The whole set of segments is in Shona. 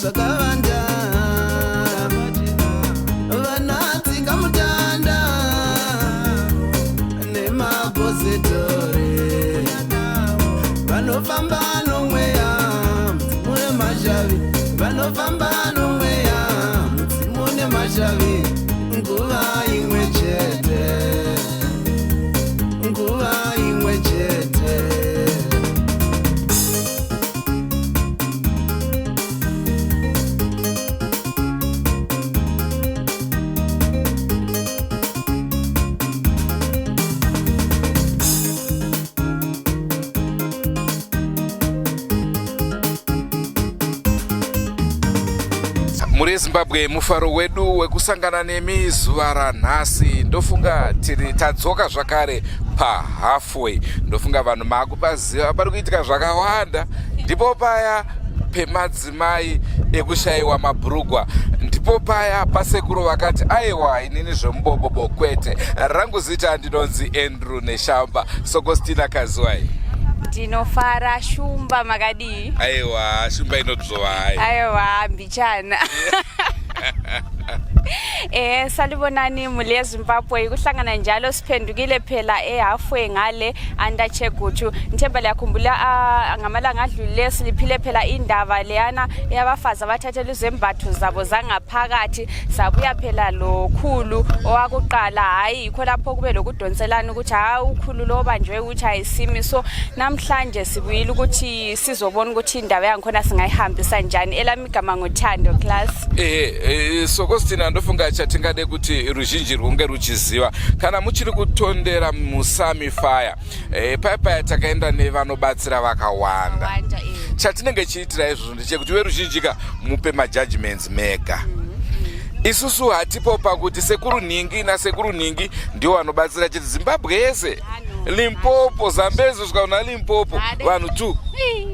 Zvakavanda vanatsika mutanda nemapositori vanofamba nomweya mudzimu nemashavi, vanofamba nomweya, mudzimu nemashavi, nguva imwe chete, nguva imwe chete. Mhuri yeZimbabwe, mufaro wedu wekusangana nemi zuva ranhasi. Ndofunga tiri tadzoka zvakare paHalfway. Ndofunga vanhu maakupaziva, pari kuitika zvakawanda. Ndipo paya pemadzimai ekushayiwa mabhurugwa, ndipo paya pasekuru vakati, "Aiwa, inini zvemubobobo kwete." Rangu zita ndinonzi Andrew Neshamba. Sokostina Kazuai. Tinofara Shumba, makadii? Aiwa, Shumba inodzvovai. Aiwa, mbichana. Salibonani muli yeZimbabwe, kuhlangana njalo siphendukile phela eHalfway ngale under Chegutu. Ngithemba liyakhumbula ngamalanga adlulile siliphile phela indaba leyana yabafazi abathathela izembatho zabo zangaphakathi. Sabuya phela lokhulu owakuqala, hayi, yikho lapho kube lokudonselana ukuthi hayi, ukhulu lo banjwe ukuthi ayisimi. So namhlanje sibuyile ukuthi sizobona ukuthi indaba yangikhona singayihambisa njani. Elami igama nguThando Class. Ehe, Sokostina, ndofunga chatingade kuti ruzhinji rwunge ruchiziva, kana muchiri kutondera musami fire, paya paya takaenda nevanobatsira vakawanda. Wanda. Chatinenge chiitira izvozvo ndechekuti veruzhinji ka mupe majudgments mega. Isusu hatipo pakuti sekuru nhingi nasekuru nhingi ndiwo vanobatsira chete Zimbabwe yese, Limpopo, Zambezi, kusvika kuna Limpopo, vanhu two.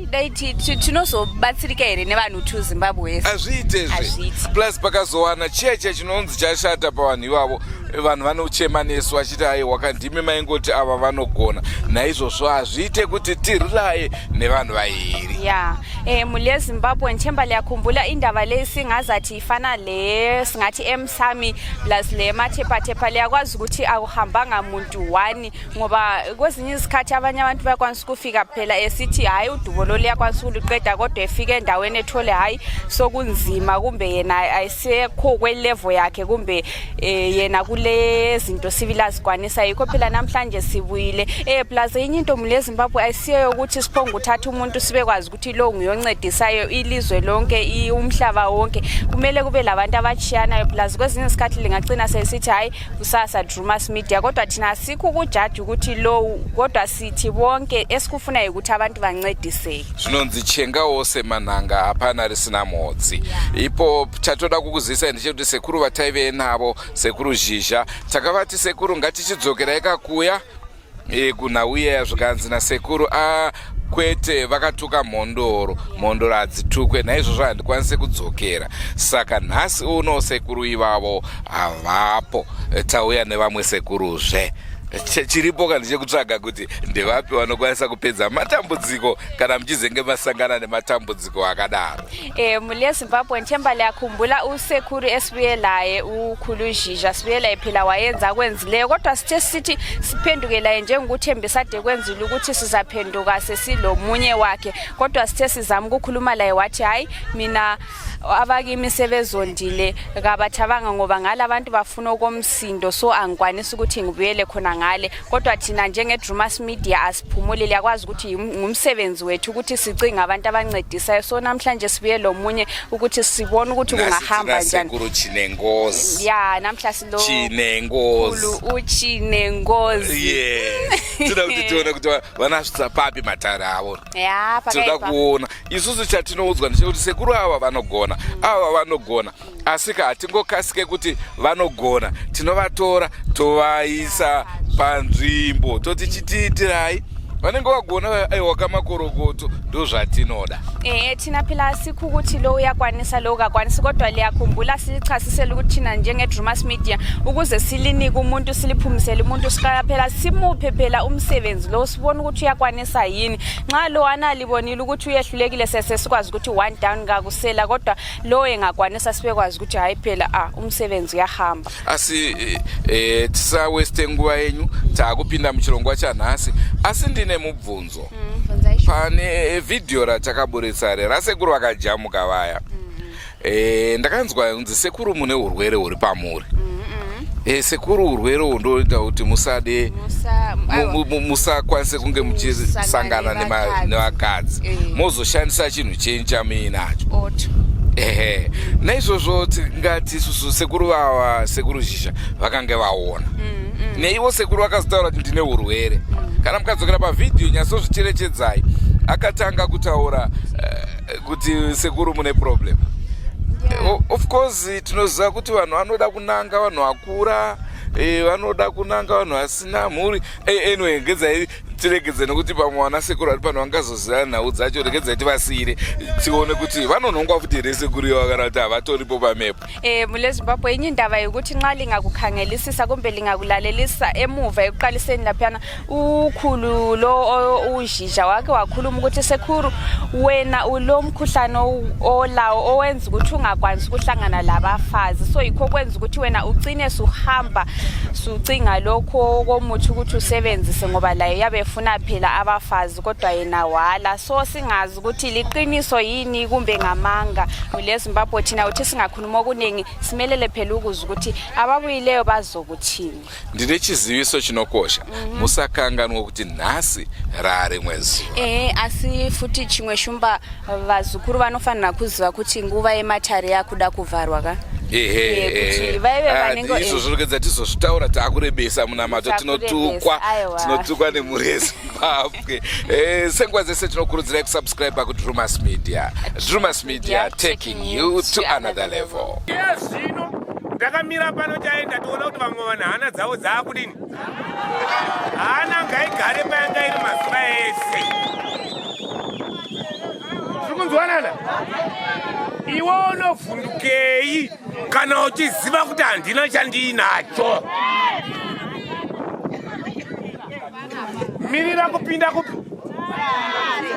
Dai tinozobatsirika here nevanhu two Zimbabwe yese? Hazviitezve. Hazviiti. Plus pakazowana chiya chiya chinonzi chashata pavanhu ivavo, vanhu vanochema nesu vachiti, "Aiwa kandimi maingoti ava vanogona." Naizvozvo hazviite kuti tiriraye nevanhu vairi. Ya, muli yeZimbabwe, ngithemba liyakhumbula indaba le. Singazathi ifana le singathi emsami plus le mathephathepha. Liyakwazi ukuthi akuhambanga muntu one, ngoba kwezinye izikhathi abanye abantu bayakwanisa ukufika phela esithi, "Hhayi, udubo lo liyakwanisa ukuluqeda," kodwa efike endaweni ethole, hhayi, sokunzima, kumbe yena ayisekho kwelevel yakhe, kumbe yena kule zinto sibili azikwanisa. Yikho phela namhlanje sibuyile. Plus enye into, mule Zimbabwe, ayisiyo yokuthi siphonge uthatha umuntu sibekwazi ukuthi lo nguyoncedisayo ilizwe lonke, umhlaba wonke. Kumele kube labantu abachiyanayo. Plus kwezinye izikhathi lingagcina sesithi, "Hhayi, kusasa Drumas Media," kodwa thina asikho ukujaja ukuthi lo, kodwa sithi bonke esikufunayo ukuthi abantu bancediseke. Zvinonzi chengawo semanhanga, hapana risina mhodzi. Ipo chatoda kukuzivisa ndechekuti sekuru vataive navo, Sekuru Zhizha, takavati, "Sekuru, ngatichidzokerai kakuya kunhau iya." Zvikanzi nasekuru, "A, kwete, vakatuka mhondoro, mhondoro hadzitukwe, naizvozvo handikwanisi kudzokera." Saka nhasi uno sekuru ivavo havapo. Tauya nevamwe sekuruzve. Chiripo ka ndechekutsvaga kuti ndevapi vanokwanisa kupedza matambudziko kana muchizenge masangana nematambudziko akadaro. Muli yeZimbabwe, ngithemba liyakhumbula usekuru esibuye laye, ukhulu Zhizha. Sibuye laye phela, wayenza akwenzileyo, kodwa sithe sithi siphenduke laye njengokuthembisa ade kwenzile ukuthi sizaphenduka sesilomunye wakhe, kodwa sithe sizama ukukhuluma laye wathi, "Hhayi, mina abakimi sebezondile, kabathabanga ngoba ngale abantu bafuna okomsindo, so angikwanisi ukuthi ngibuyele khona ngale." Kodwa thina njenge-Drumas Media asiphumuli. Liyakwazi ukuthi ngumsebenzi wethu ukuthi sicinge abantu abancedisayo. So namhlanje sibuye lomunye ukuthi sibone ukuthi kungahamba njani. Sekuru Chinengozi. Ya, namhla silo Chinengozi. Uchinengozi. Yes, toda kuti tione kuti vanasvitsa papi matare avo. Ya. Tinoda Pakaipa. kuona isusu. Chatinoudzwa ndechekuti sekuru ava vanogona, ava vanogona, asi ka hatingokasike kuti vanogona. Tinovatora tovaisa panzvimbo, toti, "Chitiitirai Vanenge vagona, aiwa kamakorokoto, ndozvatinoda. Ehe, thina phela asikho ukuthi lo uyakwanisa, lo kakwanisi, kodwa liyakhumbula silichasisele ukuthi thina njenge-Drumas Media ukuze silinike umuntu, siliphumisele umuntu, siqala phela simuphe phela umsebenzi lo, sibone ukuthi uyakwanisa yini. Nxa lowana libonile ukuthi uyehlulekile, sesikwazi ukuthi one down kakusela, kodwa lo engakwanisa sibekwazi ukuthi hayi phela umsebenzi uyahamba. Asi tisaweste nguva yenyu, taakupinda muchirongwa chanhasi, asi ndine mubvunzo. Pane vhidhiyo ratakaburitsa rasekuru vakajamuka vaya. Ndakanzwa kunzi sekuru mune urwere huri pamuri. Sekuru, urwere uhwu ndoita kuti musade musakwanise kunge muchisangana nevakadzi, mozoshandisa chinhu chenyu chamuinacho. Ehe, naizvozvo tingati isusu sekuru vava, sekuru Zhizha, vakange vaona neivo sekuru vakazotaura kuti ndine urwere. Kana mukadzokera pavhidhiyo, nyatsozvicherechedzai, akatanga kutaura kuti sekuru mune problem. Of course tinoziva kuti vanhu vanoda kunanga vanhu vakura, vanoda kunanga vanhu vasina mhuri. Anyway, ngedzai tiregedze nekuti pamwe vana sekuru vari pano vangazoziva nhau dzacho. Regedzai tivasiyire tione kuti vanonhongwa futi here sekuru ivo kana kuti havatoripo pamepo. Mule Zimbabwe, enye indaba yokuthi nxa lingakukhangelisisa kumbe lingakulalelisa emuva ekuqaliseni laphiyana, ukhulu lo uZhizha wake wakhuluma ukuthi sekhuru wena ulo mkhuhlane olawo owenza ukuthi ungakwanisi ukuhlangana labafazi, so yikho kwenza ukuthi wena ucine suhamba sucinga lokho komuthi ukuthi usebenzise, ngoba layo yabe efuna phela abafazi, kodwa yena wala. So singazi ukuthi liqiniso yini kumbe ngamanga. Mule Zimbabwe, thina uthi singakhuluma okuningi, simelele phela ukuzwa ukuthi ababuyileyo bazokuthini. Ndine chiziviso chinokosha. Musakanganwa kuti nhasi raarimwe zuva. Ehe, asi futi chimwe, Shumba, vazukuru vanofanira kuziva kuti nguva yematare yakuda kuvharwa ka. Ehe. Kuti vaive vanenge Izvozvo regedza tizozvitaura, taakurebesa munamato. Taakurebesa, tinotukwa aiwa. Tinotukwa nemhuri yeZimbabwe. Senguva dzese tinokurudzirai kusubscribe kuDrumas Media. Drumas Media, taking you to another level. Iye zvino ndakamira pano chaenda toona kuti vamwe vanhu hana dzavo dzaakudini. Hana ngaigare payanga iri mazuva ese. Tiri kunzwanana? Iwe unovhundukei kana uchiziva kuti handina chandiinacho? Mirira kupinda kupi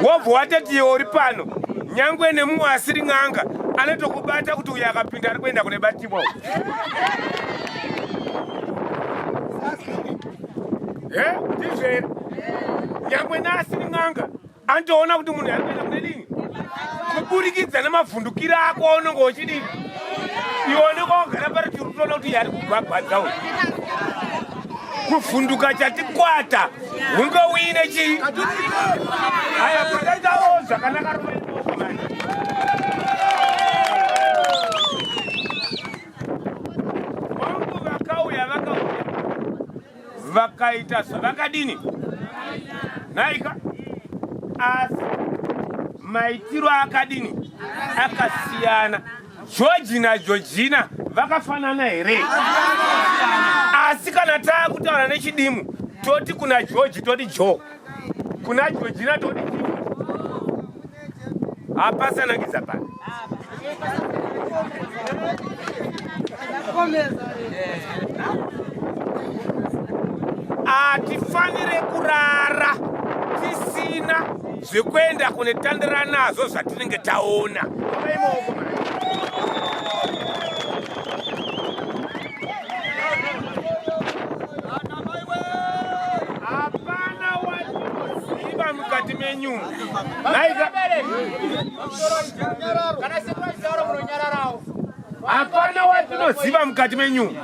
wobva watati iwe uri pano, nyangwe nemumwe asiri n'anga anotokubata kuti uyo akapinda ari kuenda kune batiwa. Ndizvo here? Nyangwe neasiri n'anga anotoona kuti munhu ari kuenda kune dini kuburikidza nemavhundukiro ako aunenge uchidini. Iwe unenge wagara pari tiri kutoona kuti iye ari kugwagwadza uyu kuvhunduka chatikwata hunge uine chii. Aya pakaitawo zvakanaka, rumaoko manje. Vangu vakauya, vakauya vakaita zvavakadini naika, asi maitiro akadini akasiyana. George naGeorgina vakafanana here? Asi kana taakutaura nechidimu toti kuna George toti Joe, kuna Georgina toti chii? Hapasanangidza pana. Hatifanire kurara tisina zvekuenda kunetandira nazvo zvatinenge taona. Vai maoko mani. Hapana watinoziva mukati menyu naika. Hapana watinoziva mukati menyu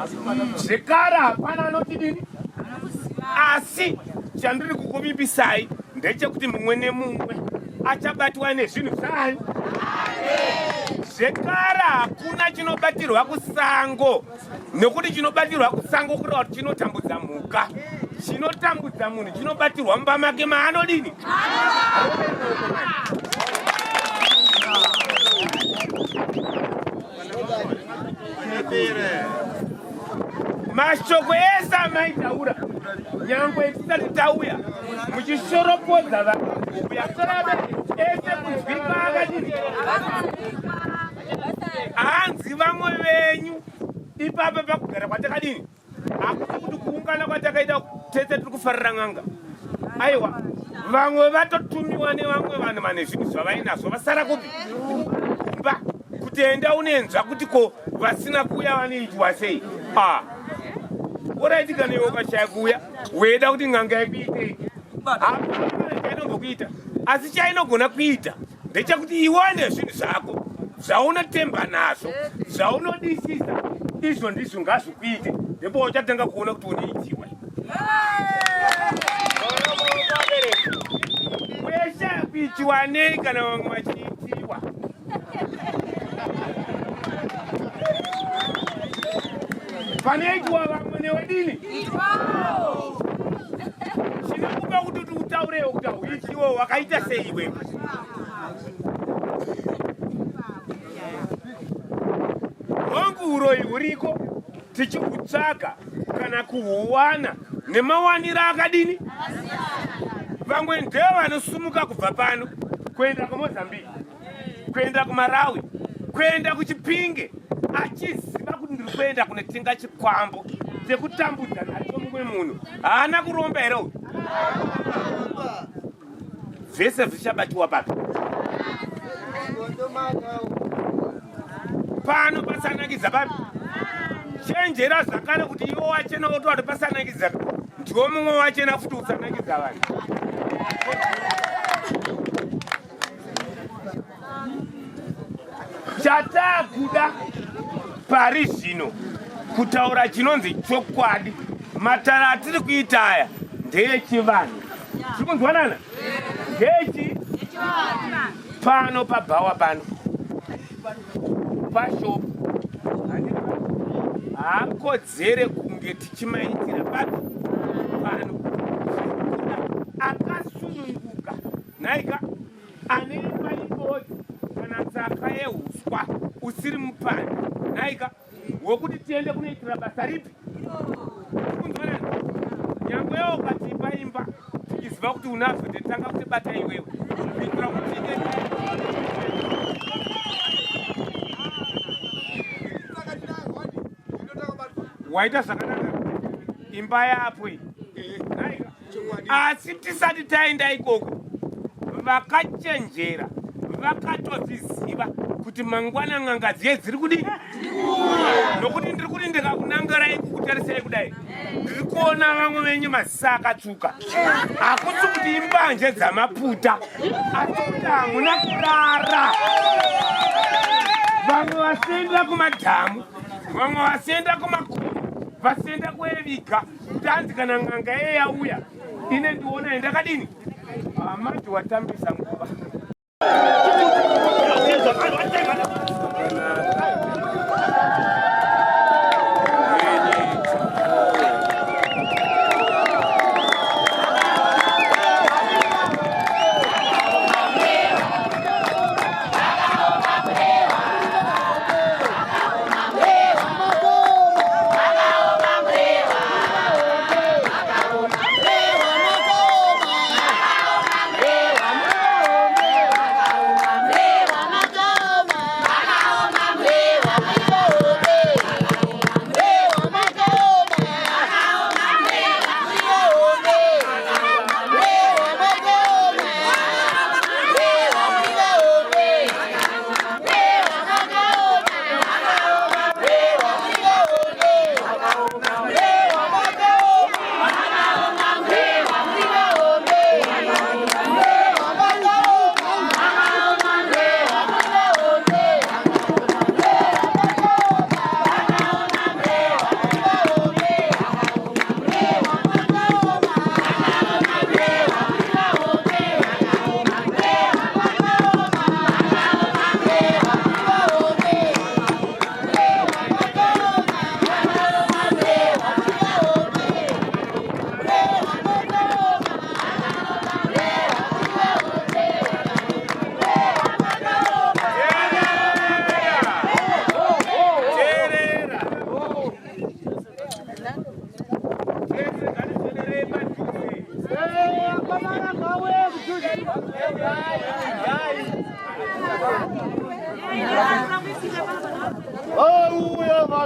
zvekare, hapana anotidini. Asi chandiri kukuvimbisai ndechekuti mumwe nemumwe achabatwa nezvinhu zvayo zvekare. Hakuna chinobatirwa kusango, nekuti chinobatirwa kusango kureva kuti chinotambudza mhuka. Chinotambudza munhu chinobatirwa mumba make maanodini. Mashoko ese amaitaura. Nyangwe tisati tauya muchishoropodza vakuuya ese kunzwika akadini hanzi vamwe venyu ipapa pakugara kwatakadini hakusi kuti kuungana kwatakaita tese tiri kufarira n'anga aiwa vamwe vatotumiwa nevamwe vanhu vane zvinhu zvavainazvo vasara kupi kumba kuti enda unenzva kuti ko vasina kuuya vanoitwa sei a oraiti kana iwe ukashaya kuuya weida kuti n'anga yekuitei hapana chainombokuita asi chainogona kuita ndechekuti iwane zvinhu zvako zvaunotemba nazvo zvaunodisisa izvo ndizvo ngazvikuite ndipo uchatanga kuona kuti unoitiwa weshe kuitiwa nei kana vamwe vachiitiwa panoitiwa vamwe newedini chinokupa kuti kuti utaurewo kuti hauitiwo wakaita sei iwewe hongu uroyi huriko tichihutsvaga kana kuhuwana nemawaniro akadini vamwe ndevo vanosumuka kubva pano kuenda kumozambique kuenda kumarawi kuenda kuchipinge achiziva kuti ndiri kuenda kunotenga chikwambo chekutambudza nacho mumwe munhu haana kuromba here uyu zvese zvichabatiwa papi pano pasanakidza papi chenjera zvakare kuti iwo wachena wotowati pasanakidza ndiwo mumwe wachena futi usanakidza vanhu Chatakuda pari zvino kutaura chinonzi chokwadi. Matara atiri kuita aya ndeechivanhu. Tiri kunzwanana? Ndeechi pano pabhawa pano pashopu haakodzere kunge tichimaitira papi pano akasununguka nhaika Ane imba ibodzi kana tsaka yehuswa usiri mupani nhaika wokuti tiende kunoitira basa ripi kunzwanani nyangwewo ukatipa imba tichiziva kuti unazvo tetanga kutibata iwewe kuitira kuti waita zvakanaka imba yapo iyi asi tisati taenda ikoko vakachenjera vakatozviziva kuti mangwana n'anga dziye dziri kudii nokuti ndiri kuti ndikakunangarai kukutarisai kudai ndiri kuona vamwe venyu mazisa akatsvuka hakusi kuti imbanje dzamaputa asi kuti hamuna kurara vamwe vasienda kumadhamu vamwe vasienda kumakomo vasienda kueviga kuti hanzi kana n'anga iye yauya ine ndiona ndakadini ah, manje watambisa nguva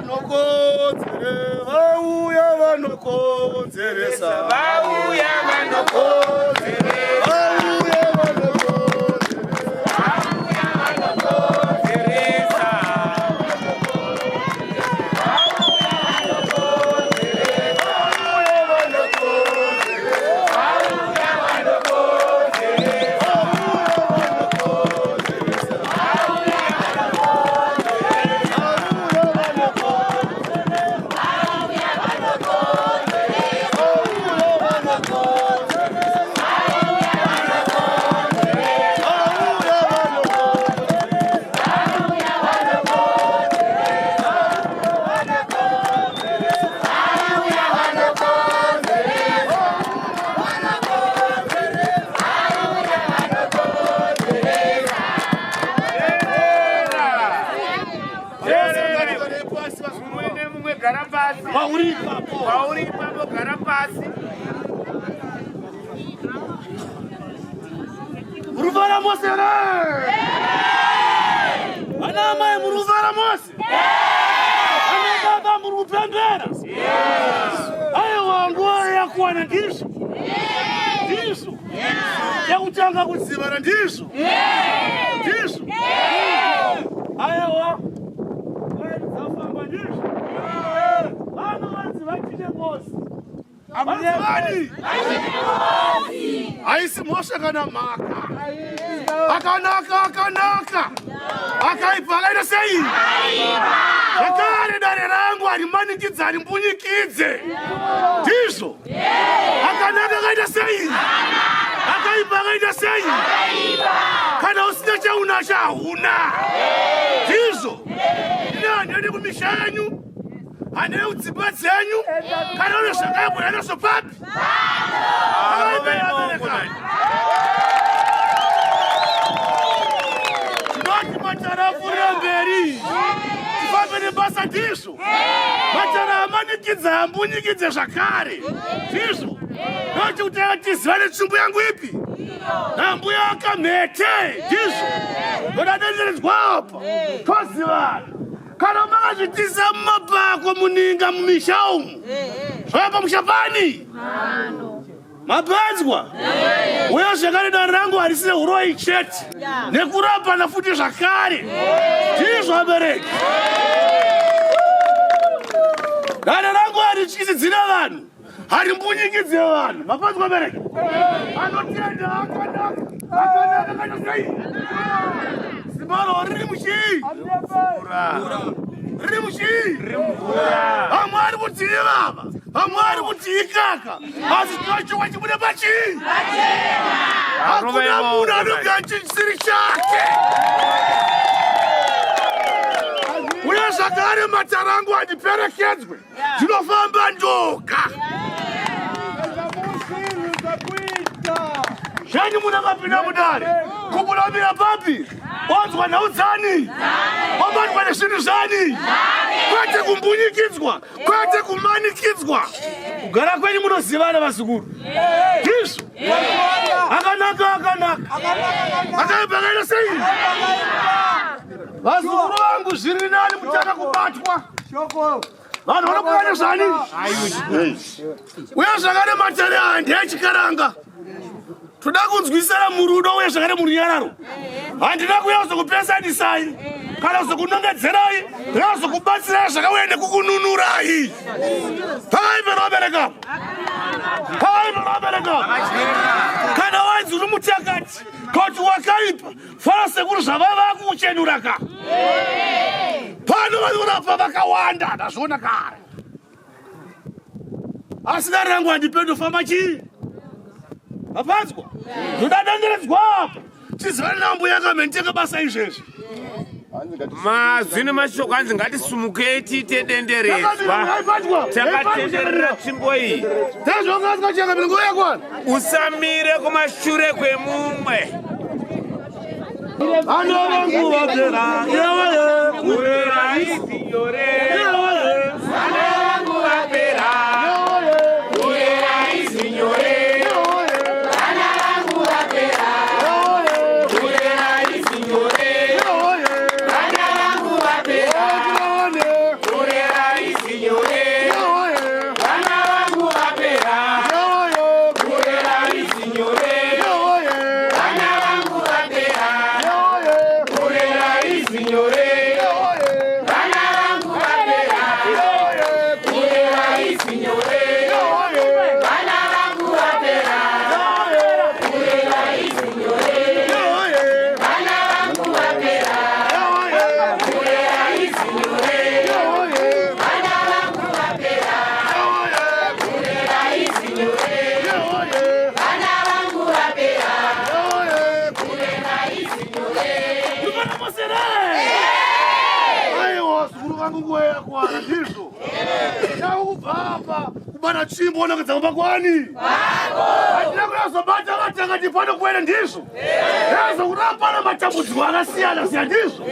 vanokonzere vauya vanokonzeresa Vauya vanokonzeresa. Vauya vanokonzeresa. Vauya vanokonzeresa. Mumwe nemumwe gara pasi. Pauri ipapo. Pauri ipapo gara pasi. Murufara mose here? Vana amai murufara mose? Vana baba muri kupembera? Aiwa nguva yakuwana ndizvo. Ndizvo. Yakutanga kudzivana ndizvo. Ndizvo. Aiwa. Nguva dzafamba ndizvo. Vana vanzi vatine ngozi. Vanzi vani? Haisi mhosva kana mhaka. Akanaka akanaka. Akaipa akaita sei? Zvakare dare rangu harimanikidze harimbunyikidze. Ndizvo. Akanaka akaita sei? Akaipa akaita sei? Kana usina chaunacho hauna. Ndizvo. Ini handiendi kumisha yenyu. Handei kudzimba dzenyu. Kana une zvakaipa nazvo papi? Ndoti matara apfuurira mberi tifambe nebasa ndizvo. Matara amanikidza ambunyikidze zvakare ndizvo. Ndoti kuti tizivane tsvimbo yangu ipi nambuya akamhete ndizvo. Ndoda denderedzwa apa tozivana. Kana makazvitiza mumapako muninga mumisha umu zvava pamusha pani mapedzwa uye zvakare dare rangu harisi rehuroyi chete nekurapana futi zvakare ndizvo abereki dare rangu harityisidzire vanhu harimbunyikidze vanhu mapedzwa abereki anotenda akanaka akanaka kaita sei simba ravo riri muchii riri muchii vamwe vari kuti ivava vamwe vari kuti ikaka asi tinochokwa chibude pachii hakuna munhu anobva chisiri chake uye zvakare matara angu handiperekedzwe ndinofamba ndoga zvenyu munhu akapinda mudare kuburamira papi wanzwa nhau dzani wabatwa nezvinhu zvani kwete kumbunyikidzwa kwete kumanikidzwa kugara kwenyu munozivana vazukuru ndizvo akanaka akanaka akaipa akaita sei vazukuru vangu zviri nani kutanga kubatwa vanhu vanokuva nezvani uye zvakare matare aya ndeechikaranga toda kunzwisana murudo uye zvakare murunyararo handina kuuya kuzokupesanisai kana kuzokunongedzerai ndinoda kuzokubatsirai zvakauya nekukununurai pakaipa vabereka pakaipa vabereka kana wainzi uri mutakati koti wakaipa fara sekuru zvavava kukuchenura ka pano vanorapa vakawanda ndazviona kare asi dare rangu handipe ndofamba chii apanzwa ndodadenderedzwa apa tizivane nambuya kamhenditenge basa izvezvi Mazwi nemashoko anzi ngatisumukei tiite denderedzwa takatenderera tsvimbo iyi. Usamire kumashure kwemumwe. Vana vangu vapera yewe Kurera izi nyore. Vana vangu vapera. Kurera izi nyore. Vana vangu vapera. Kurera izi nyore. Vana vangu vapera. Kurera nyore. Vana vangu vapera kurera haisi nyore. Vana vangu vapera kurera haisi nyore. Vana vangu vapera kurera haisi nyore. Vana vangu vapera kurera haisi nyore. Vana vangu vapera kurera haisi nyore. Aiwa, zukuru vangu nguva yakwana ndizvo. Chakubva apa kubata tsvimbo onongedza kumba kwani. Hatina kuyazobata vatakati pano kuene ndizvo. Yazokuti hapana matambudziko akasiyana siyana ndizvo.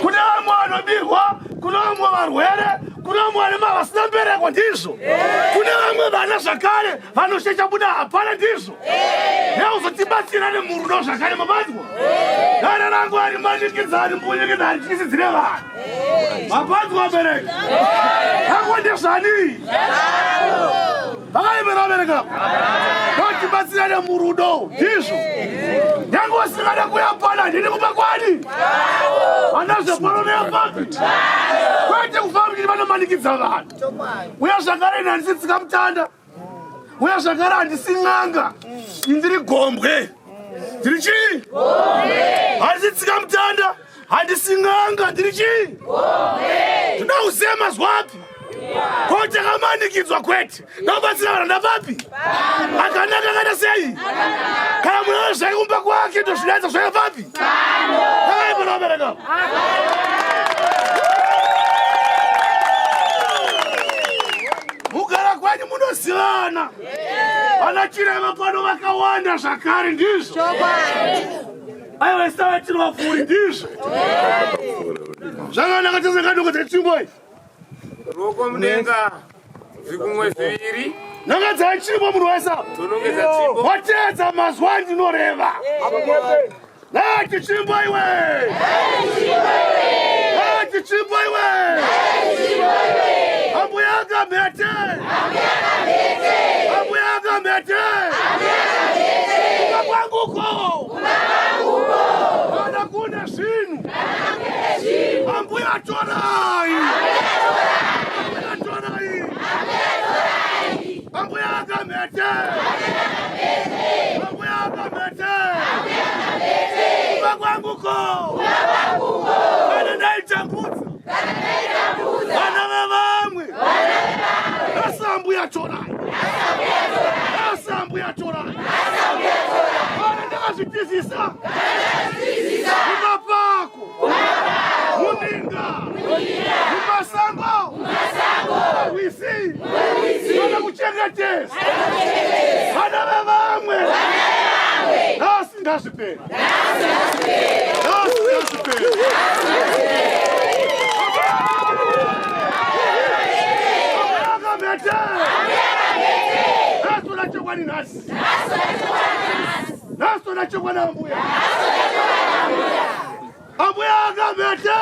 Kune vamwe vanobirwa, kune vamwe varwere, kune vamwe vane vasina mbereko ndizvo. Kune vamwe vana zvakare vanoshecha buda hapana ndizvo. Yauzotibatsira nemurudo zvakare mabanzwa. Dare rangu harimanikidza harimbunyikidza harityisidzire vanhu. Mapanzwa vabereki. Hangu ndezvani? Vakaemera vabereki ava. Ndotibatsirane murudo ndizvo. Nyange usingade kuya pano handidi kupa kwani. Hana zvepano neyapapi. Kwete kufamba kuti vanomanikidza vanhu. Uya zvakare ini handisi tsikamutanda. Uya zvakare handisi n'anga. Indiri gombwe. Ndiri chii? Handisi tsikamutanda. Handisi n'anga. Ndiri chii? Toda kuziva mazwi api? Ko takamanikidzwa kwete. Ndakubatsira vanhu ndapapi? Akanaka akaita sei? Kana munhu ane zvake kumba kwake ndozvidaidza zvake papi? Pakaipa vabereka. Mugara kwenyu munozivana. Vana chirema pano vakawanda zvakare ndizvo. Aiwa isava tinovapfuuri ndizvo. Zvakanaka tese kadoko tsvimbo iyi. Ruoko mudenga zvikumwe zviviri. Nongedzai tsvimbo munhu wese. Tonongedza tsvimbo. Wateedza mazwi andinoreva. Lati tsvimbo iwe. Lati tsvimbo iwe. Ambuya akamhete. Ambuya akamhete. Kumba kwangu uko. Kana kune zvinhu. Ambuya torai. Ambuya torai. Ambuya akamhete. Ambuya akamhete. Kumba kwangu ko. Kana ndaitambudza. Vana vevamwe. Asi ambuya torai. Asi ambuya torai. Kana ndakazvitizisa. Mumapako. Muninga. Mumasango. Murwizi. Kana kuchengetesa. Vana vevamwe. Nhasi ngazvipere. Nhasi ngazvipere. Akamhete. Nhasi toda chokwadi nhasi. Nhasi toda chokwadi ambuya. Ambuya akamhete.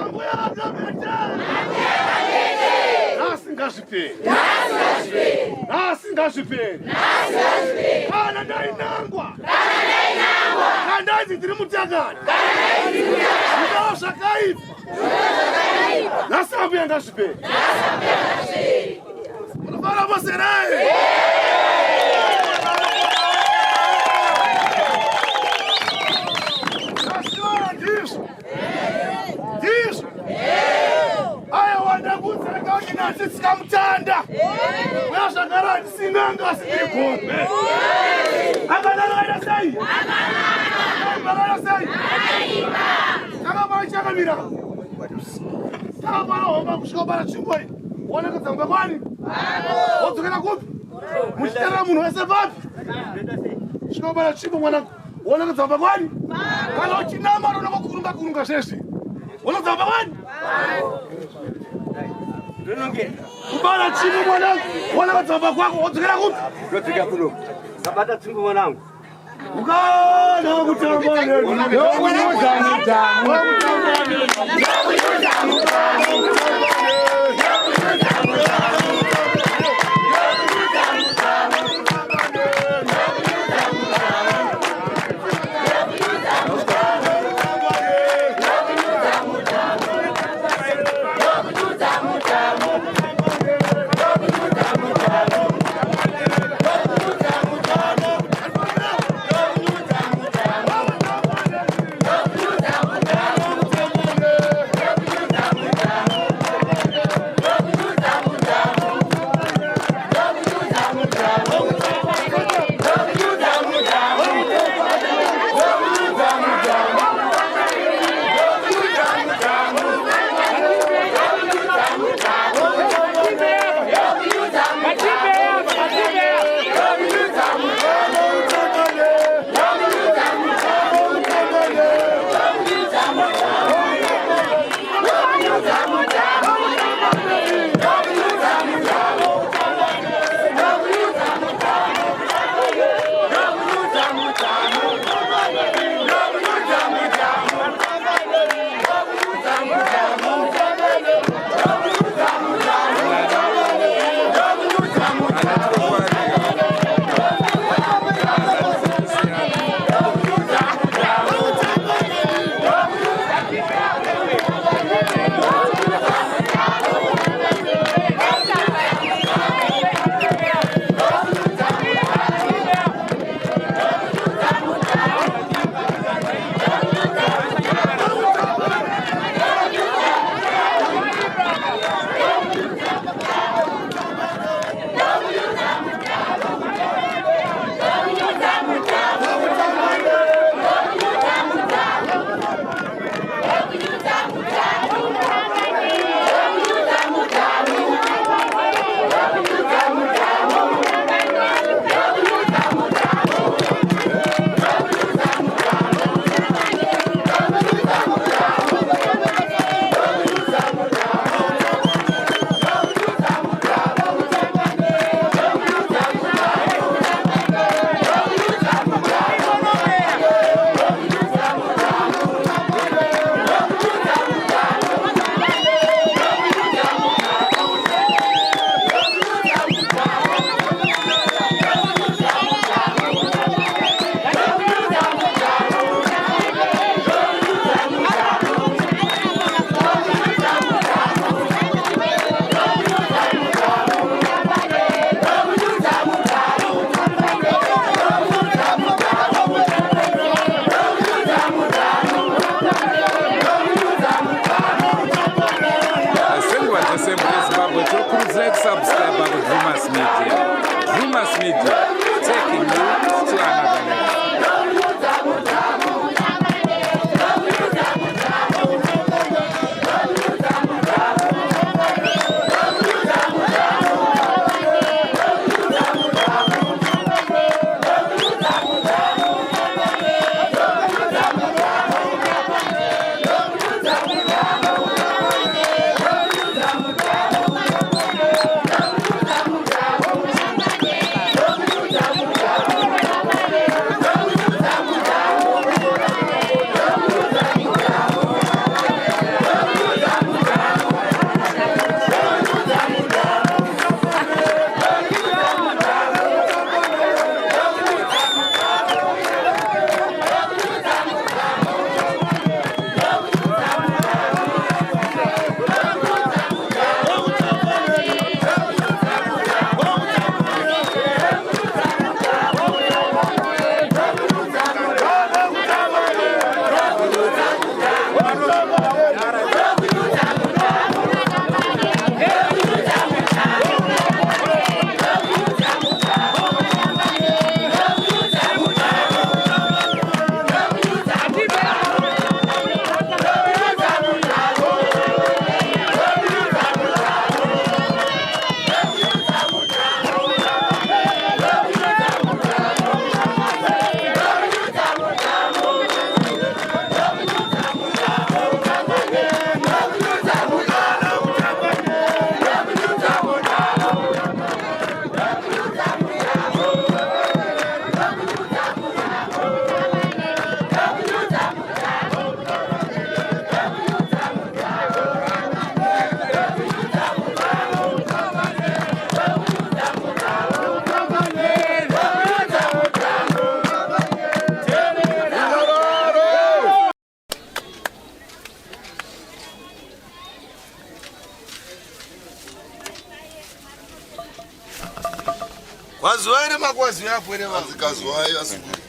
Ambuya akamhete. Nhasi ngazvipere. Nhasi ngazvipere. Kana ndainangwa. Kana ndainzi ndiri mutakati. Ndindawo zvakaipa. Nhasi ambuya ngazvipere. Munofara vose here? Zvasiwana ndizvo. Ndizvo. Aiwa ndakudzeka kuti nhasi tsikamutanda. Uya zvakare handisi n'anga asi ndiri gombe. Akanaka akaita sei? Akanaka sei? Takabara chakamira. Takabara homa kusvika bara tsvimbo iyi. Woneka dzamba kwani? Wodzokera kupi? Muchiterera munhu wese papi? Svika bara tsvimbo mwanangu. Woneka dzamba kwani? Kana uchinama unokurunga kurunga zveshe. Woneka dzamba kwani? Kubara tsvimbo mwanangu. Woneka dzamba kwako wodzokera kupi? Ndodzokera kuno. Sabata tsvimbo mwanangu. Ukana kutamba neni. Ndokunyudza mudhamu. Ndokunyudza mudhamu. Senguva dzese mhuri yeZimbabwe tinokurudzirai kusubscribe kuDrumas Media. Drumas Media, taking you to another level. Kwaziwai nemakwaziwai apo ere vanhu. Kaziwai asukuru.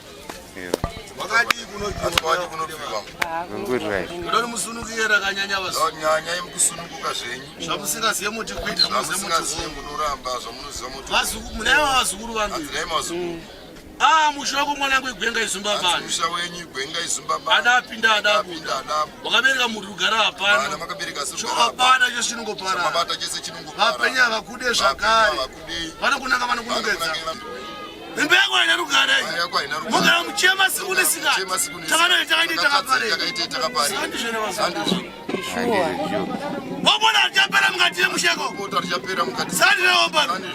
Wakadii kunobviwa? Ndoda musunungike rakanyanya vazunyanya mukusununguka zvenyu. Zvamusingazive muti kuita zvamusingazive munoramba zvamunoziva muti. Vazukuru munaiva vazukuru vangu. Hanzi vazukuru. Ah, musha wako mwanangu igwenga izumba bani. Musha wenyu igwenga izumba bani. Ada apinda ada abuda. Wakabereka muri rugara hapana. Makabereka sio. Hapana chose chinongopara. Mabata chese chinongopara. Vapenya vakude zvakare. Vanokunanga vanokunongedza. Imba yako haina rugare. Mugara muchema siku nesikati. Takadai takaite takaparei. Sandizvo. Wabona richapera mukati memusheko. Sandi reombarume.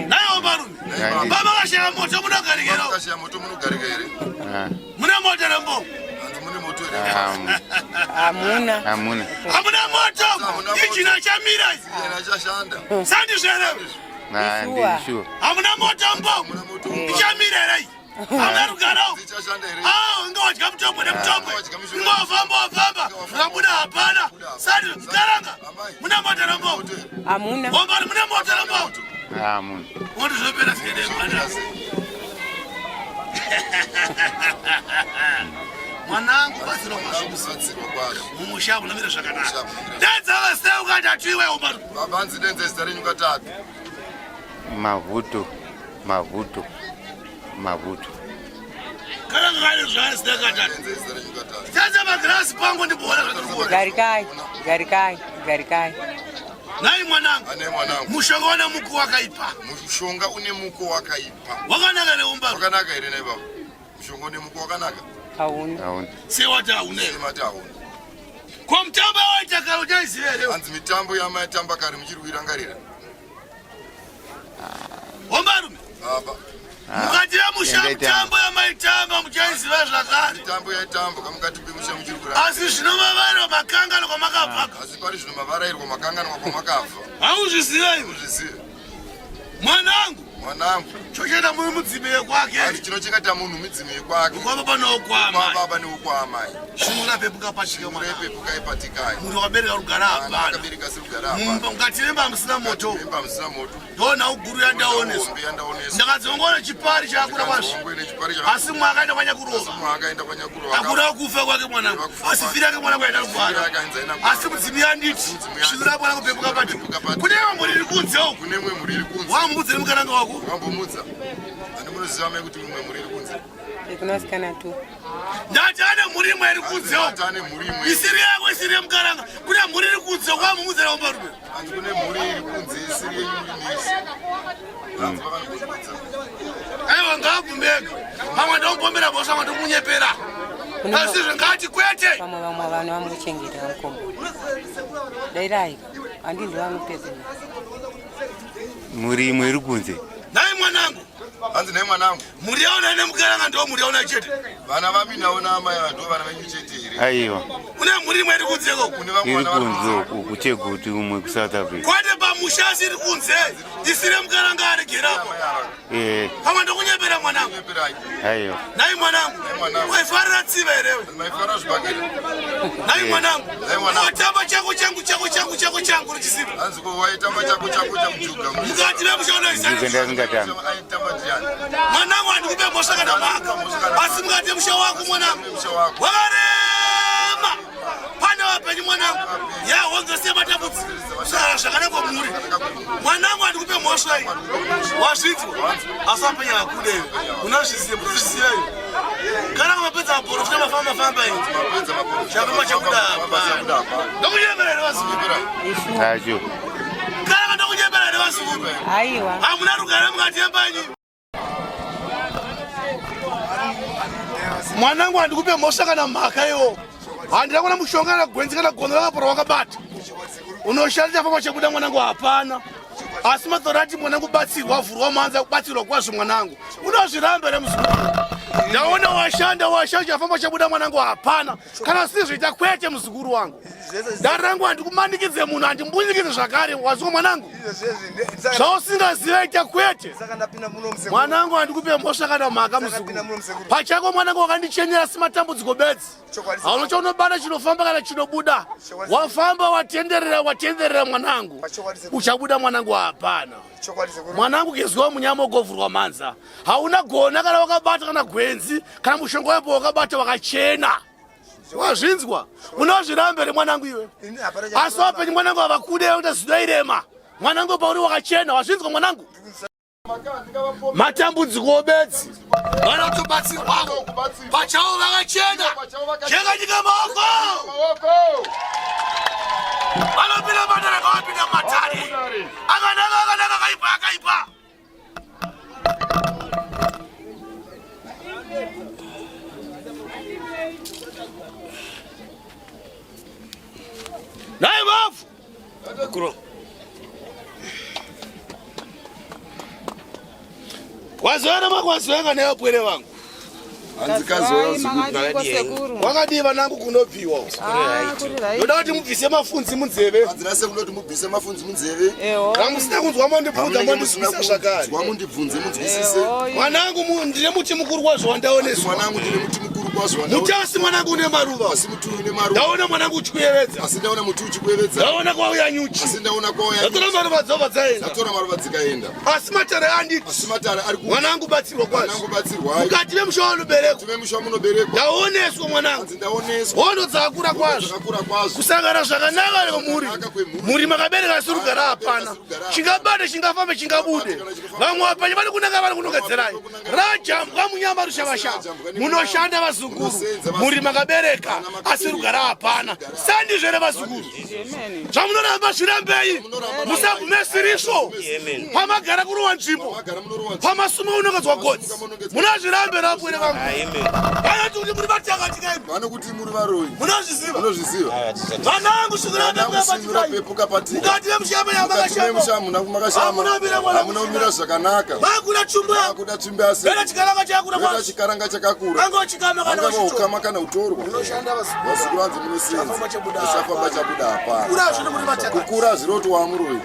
Naye ombarume. Baba kashaya moto munogarika here? Kashaya moto munogarika here? Mune moto here mbo? Mune moto here? Hamuna. Hamuna. Hamuna moto. Injina chamira. Injina chashanda. Sandizvo here? Hamuna moto mbo. Ichamira here? Hamuna rugaro. Ah, inga wadya mutobwe nemutobwe. Inga wafamba wafamba. Zvakabuda hapana. Sandi karanga. Mune moto here mbo? Hamuna. Ombani mune moto here mbo? Hamuna. Moto zvopera zvede mwana. Mwanangu batsirwa kwazvo. Mumusha munomira zvakanaka. Dedza vaseu katatu iwe Ombani. Baba hanzi denze zita renyu katatu. Mavuto, Mavuto, Mavuto. Karanga kane zvaari zita katatu. Tadza magirasi pangu ndibona zvandiri kuona. Garikai, garikai, garikai. Nhai mwanangu. Ane mwanangu. Mushonga une muko wakaipa. Mushonga une muko wakaipa. Wakanaka here umba? Wakanaka here nhai baba? Mushonga une muko wakanaka? Hauna. Hauna. Sewati hauna. Sewati hauna. Ko mutambo waita kare uchaiziva here? Hanzi mitambo yamaitamba kare muchiri kuirangarira. Hombarume. Baba. Mukati memusha mutambo yamaitamba muchaiziva zvakare. Mitambo yaitambwa kamukati pemusha muchiri kurara. Asi zvino mavarairwa makanganwa kwamakabva. Asi pari zvino mavarairwa makanganwa kwamakabva. Hauzviziva iwe. Uzviziva. Mwanangu. Mwanangu. Chochenda muri mudzimi yekwake. Asi chinochengeta munhu midzimu yekwake. Kwa baba nokwamai. Kwa baba nokwamai. Shura pepuka pachika mwana. Pepuka ipatikai. Munhu wakabereka rugara hapana. Wakabereka rugara hapana. Mukati memba musina moto. Memba musina moto. Ndona uguru yandaoneswa. Ndakadzongona chipari chakakura kwazvo. Asi mwe akaenda kwanyakurova. Akura kufa kwake mwanangu. Asi firi yake mwanangu yaenda kugwara. Asi mudzimu yanditi. Shura mwana kupepuka patika. Kune imwe mhuri iri kunze uku. Kune imwe mhuri iri kunze. Wamubudza nemukaranga wako. Wambomudza. Ani munoziva mai kuti imwe mhuri iri kunze. Kunosikana tu. Ndati ane mhuri imwe iri kunze uku. Isiri yako isiri yemukaranga. Kune mhuri iri kunze uku wamumudza neumbarume. Hanzi kune mhuri iri kunze isiri yenyu muri mese. Hanzi vakanobvunza. Aiwa ngaabvumeke. Pamwe ndomupombera bhosa pamwe ndomunyepera. Asi zvingati kwete. Vamwe vamwe vanhu vamuchengeta mukoma. Dairai, handindi vanopedza. Mhuri imwe iri kunze. Nhai mwanangu. Hanzi nhai mwanangu. Mhuri yaona ine mukaranga ndo mhuri yaona chete. Vana vaminawo naamai ava ndo vana venyu chete here? Aiwa. Une mhuri imwe iri kunze ko? Kune vamwe Iri vana vari kunze uku kucheguti umwe kuSouth Africa. Kwete pamusha asi iri kunze. Isiri mukaranga aregerapo. Eh, Pamwe ndokunyepera mwanangu. aiwa. Nhai mwanangu. Waifarira tsiva here we? Maifara zvibhakera. Nhai mwanangu. Nhai mwanangu. Watamba chako changu chako changu chako changu ruchisiva. Hanzi ko waitamba chako chako chamujuga. Mukati memusha unoisana. Ndizo ndasingatambi. Aitamba ndiani? Mwanangu handikupe mhosva kana mhaka. Asi mukati memusha wako mwanangu. Wakarema. Pane vapenyu mwanangu. Yahonzose matambudziko. Saka zvakanaka mhuri. Mwanangu handikupe mhosva iyi. Wazvinzwa? Asi vapenyu hakude. Unozviziva, unozviziva iwe. Kana mapedza maporofita mafamba famba iyi. Chafamba chabuda hapana. Ndokunyepera here vazukuru? Acho. Kana ndokunyepera here vazukuru? Aiwa. Hamuna rugare mukati yembanyi. Mwanangu handikupe mhosva kana mhaka iwo. Handina kuona mushonga kana gwenzi kana gono rakapora wakabata. Unoshanda chafamba chabuda mwanangu hapana. Asi mathorati mwanangu batsirwa vhurwa manza kubatsirwa kwazvo mwanangu. Unozviramba here muzukuru? Ndaona washanda washanda chafamba chabuda mwanangu hapana. Kana sizvoita kwete muzukuru wangu. Dare rangu handikumanikidze munhu, handimbunyikidze zvakare. Wazwa mwanangu? Zvausingazive ita kwete. Mwanangu handikupe mhosva kana mhaka muzukuru. Pachako mwanangu wakandichenera asi matambudziko bedzi. Hauna chaunobata chinofamba kana chinobuda. Wafamba watenderera watenderera mwanangu. Uchabuda mwanangu hapana. Mwanangu gezwa munyama ugovhurwa mhanza. Hauna gona kana wakabata kana gwenzi kana mushonga wepo wakabata wakachena. Wazvinzwa? Unozviramba here mwanangu iwe? Asi wapenyu mwanangu havakude vakuita zido irema. Mwanangu pauri wakachena, wazvinzwa mwanangu? Matambudziko bedzi. Vana kutobatsirwavo. Pachavo vakachena. Chekanyika maoko. Vanopinda matare akavapinda matare. Akanaka akanaka akaipa akaipa. Nhai vafu. Kuro. Wazoera makwazoera nevapwere vangu. Wakadii vanangu kunobviwa ndoda kuti mubvise mafunzi munzeve kunoti mubvise mafunzi munzeve ramusina kunzwa mondibvunza mondizwisa zvakare mundibvunze munzwisise mwanangu ndine muti mukuru kwazvo wandaoneswa mwanangu ndine muti mukuru kwazvo mutasi mwanangu une maruva asi muti une maruva ndaona mwanangu uchikuyevedza asi ndaona muti uchikuyevedza ndaona kwauya nyuchi asi ndaona kwauya ndatora maruva dzobva dzaenda ndatora maruva dzikaenda asi matare anditi asi matare ari mwanangu batsirwa kwazvo mwanangu batsirwa mukati memusha wanoberekwa memusha munoberekwa ndaoneswa mwanangu ndaoneswa hondo dzakakura kwazvo dzakakura kwazvo kusangana zvakanaka nemhuri mhuri makabereka asi rugara hapana chingabate chingafambe chingabude vamwe vapenyu vari kunanga vari kunongedzerai rajambwa munyama rushavashava munoshanda vazukuru mhuri makabereka asi rugara hapana sandizvo here vazukuru zvamunoramba zvirambei musabvume sirisvo pamagara kurowa nzvimbo pamasuma unongedzwa gotsi munozvirambe rapwere vangu vanoti kuti muri vatakatika imi vanokuti muri varoyi munozviziva munozviziva vanangu svikirapepuka patika mukati memushama yamakashama hamuna kumira zvakanaka vakuda tsvimbo vakuda tsvimbo asi vena chikaranga chakakura kwazvo chikaranga chakakura anga chikama kana ukama kana utorwa vazukuru vanzi munosenza usafamba chabuda hapana kukura zviroti wamuroyi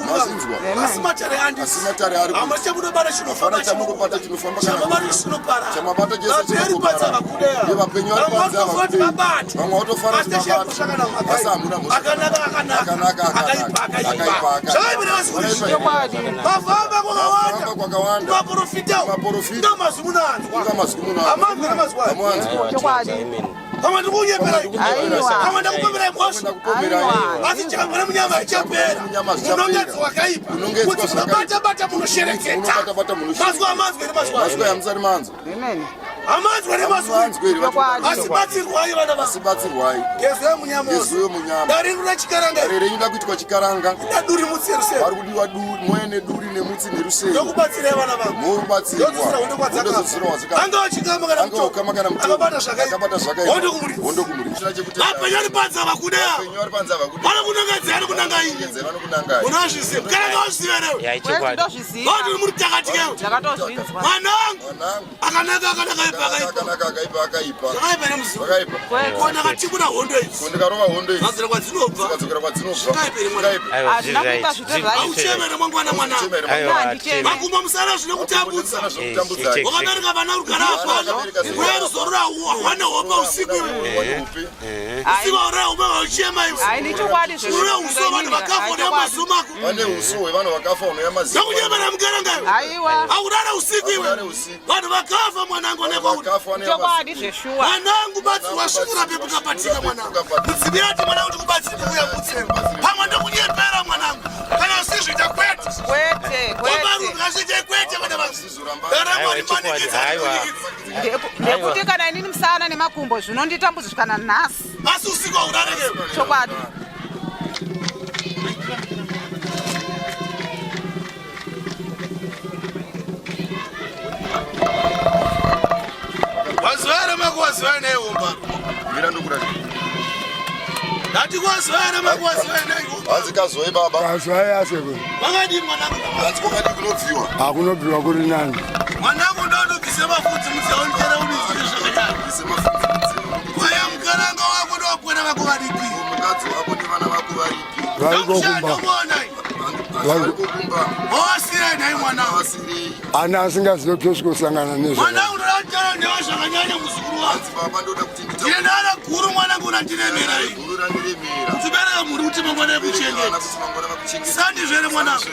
mazinzwa asi matare andi asi matare ari hamuna chamunobata chinofamba chamunobata chinofamba kana chamabata chese chinopara vapenyu vari panze havakudei vamwe vatofara kuti vabatwa asi hamuna mhosva akanaka akanaka akaipa akaipa akaipa mafamba kwakawanda kwakawanda maprofita maprofita ndo mazwi munanzwa ndo mazwi munanzwa amanzwa namazwi amanzwa chokwadi pamwe ndikukunyeperai pamwe ndakupomerai mhosva asi chakagona munyama ichapera munongedzo wakaipa kuti munobata-bata munoshereketa mazwi amanzwa here mazwi amusati manzwa amanzwa nemazwi asi batsirwai vana asi batsirwai gezuyo munyama gezuyo munyama dare rinoda chikaranga dare renyu da kuitwa chikaranga kuda duri mutsi nerusero vari kudiwa duri moya neduri nemutsi nerusero ndokubatsirai vana vangu mobatsirwa ndokubatsirwa anga chikama kana mutoko kana mutoko akabata zvakaipa akabata zvakaipa hondo kumuridzi hondo kumuridzi apenyu ari panze avakuda apenyu ari panze avakuda vano kunongedzera nokunanga ini kunongedzera nokunanga unozviziva kana ngawazviziva newe ya ichokwadi vanhu muri takatikewe ndakatozvinzwa mwanangu akanaka akanaka ipa akaipa akaipa akaipa zvakaipa nemuziva zvakaipa ko ndakatibura hondo idzi ko ndikarova hondo idzi vadzira kwadzinobva dzikadzokera kwadzinobva zvakaipa here mwana hazvina kuipa zvito right auchemere mangwana mwana makumbo musara zvine kutambudza wakabereka vana rugara hapana uye ruzorora hwane hope usiku iwe usiku haurara hope vauchema iwe ure uso vanhu vakafa unoya maziso mako vane uso hwevanhu vakafa unoya maziso ndokunyemera mukaranga iwe haurara usiku iwe vanhu vakafa mwanangu nekwachokwadi zveshuwa mwanangu batsirwa svikura pepuka patika mwanangu mudzivi ati mwanangu ndikubatsiri kuuya mutsero pamwe ndokunyepera mwanangu kana usizviita kwete kwete kwete kwete vana vangu ndekuti kana inini musana nemakumbo zvinonditambudza kana nhasi asi usiku haurareke chokwadi Wazuva mako wazuva neumba. Mira ndokurati. Ndati kwazuva mako wazuva neumba. Hanzi kazoi baba. Kazoi asekuru. Makadii mwanangu? Hanzi kwakadii kunobviwa? Hakunobviwa kuri nani. Mwanangu ndonobvise mafudzi mudziaonekera unizire zvakadai. Bvise mafudzi mudziyo. Kwaya mukaranga wako ndowapwena vako vadiki. Mukadzi wako nevana vako varipi? Variko kumba. Variko kumba. Wawasirei nhai mwana? Wawasirei. Ana asingazive kutosvikosangana nezvo. Mwanangu ndoda kutaura newe zvakanyanya muzukuru wangu. Baba ndoda kuti nditaure. Ndine dara guru mwanangu randiremera iri. Guru randiremera. Tibereke mhuri kuti mangwana ekuchengeta. Kuti mangwana vakuchengeta. Sandizvo here mwanangu?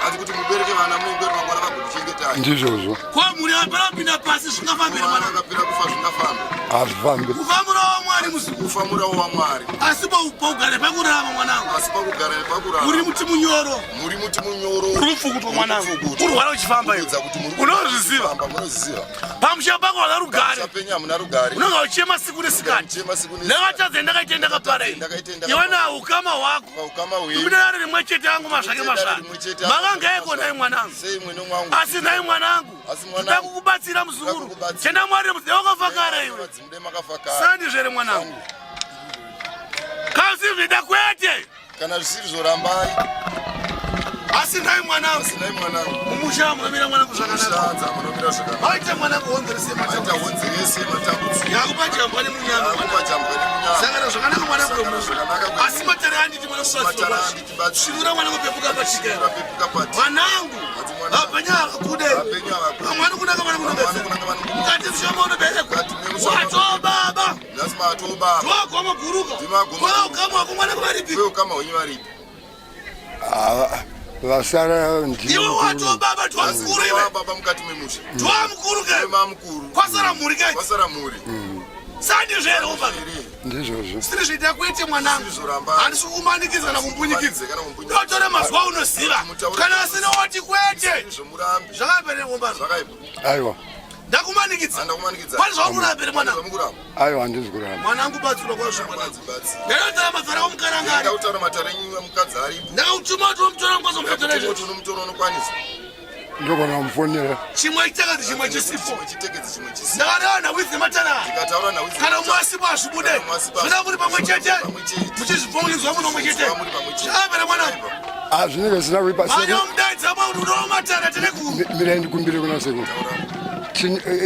Hanzi kuti mubereke vana munenge kuti mangwana vagokuchengetai. Ndizvozvo. Ko mhuri yapera kupinda pasi zvingafambire Mwana mwanangu. akapera kufa zvingafambe. Hazvifambi. Kufa murawo waMwari muzukuru. Kufa murawo waMwari. Asi paugare pakurarama mwanangu. Asi pakugara pakurarama. Muri muti munyoro. Muri muti munyoro. Uri mupfukutwa mwanangu. Mupfukutwa. Urwara uchifamba iwe. Kuedza kuti muri Unozviziva. kufamba, Munozviziva. Pamusha pako hauna rugare. Pamusha penyu hamuna rugare. Unonga uchichema siku nesikati. Uchema siku nesikati. Ndakatadza ndakaita ndakapara ini. Ndakaita Iwe ndakapara. na ukama hwako. Paukama hwenyu. Ndikuda dare rimwe chete angu mazvake Dare mazvake. rimwe chete angu Makanga eko mazvake. nhai mwanangu. Sei mwene mwangu. Asi nhai mwanangu. Asi mwanangu. Ndoda kukubatsira muzukuru. Kukubatsira. Tenda Mwari mudzimu wakafa kare iwe. Vadzimu makafa kare. Sandizvo mwanangu. Kasi zvida kwete. Kana zvisiri zvorambai. Asi nhai mwanangu. Asi nhai mwanangu. Mumusha munomira mwanangu zvakanaka. Mushanza munomira zvakanaka. Maita mwanangu honzerese Maita matambudziko. honzerese matambudziko. Yakupa jambwa nemunyama. Yakupa jambwa nemunyama. Sangana zvakanaka mwanangu. Sangana zvakanaka mwanangu. Asi matare anditi mwanangu Matare anditi batsira. Svinura mwanangu pepuka pachika. Svinura pepuka pati. Mwanangu. Hanzi mwanangu. Vapenyu havakude. Vapenyu havakude. Vamwe vanokunanga Vamwe vanokunongedza. vanokunanga vanokunongedza. Mukati mushoma unoberekwa. Mukati memushoma. Watoo baba. Nhasi matoo baba. Ndiwagoma guruka. Ndimagoma Kwa guruka. ukama wako mwanangu varipi. Kwe ukama hwenyu varipi? Ah, Vasara ndiye Iwe watoo mukuru. baba ndiwa Nhasi mukuru iwe. ndiwa baba mukati memusha. Ndiwa mukuru ke. Ndiwe mamukuru. Kwasara mhuri ke. Kwasara mhuri. Sandizvo here ubaba. Here. Ndizvozvo. Siri zviita kwete mwanangu. Siri zvoramba. Handisi kukumanikidza kana kumbunyikidza. Kana kumbunyikidza. Ndotore mazuva unoziva. Mutaure- Kana asina wati kwete. Zvomurambi. Zvakapere umbano. Zvakaipa. Aiwa. Ndakumanikidza. Handakumanikidza. Pane zvamukurambira mwanangu. Zvamukuramba. Aiwa handisi kuramba. Mwanangu batsirwa kwazvo mwanangu. Batsi batsi. Ndakataura madzara omukarangari. Ndakutaura matare enyu mukadzi aripo. Ndakakutuma kuti unomutora mukwazo mukatora Kuti izvozvo. unomutora unokwanisa. Ndogona kumufonera. Chimwe chitekadzi chimwe chisipo. Chimwe chitekedzi chimwe chisipo. Ndakareva nhau idzi nematara. Ndikataura nhau idzi Kana umwe asipo hazvibude. Kana umwe asipo Zvinoda muri pamwe chete. Pamwe chete. Muchizvibvongidzwa muri pamwe chete. Muri pamwe chete. Zvakapera mwanangu. Ah, zvinenge zvisina kuipa Manje sekuru. umudaidza mwa kuti unowa matara tine guru. Mirai ndikumbire kuna sekuru.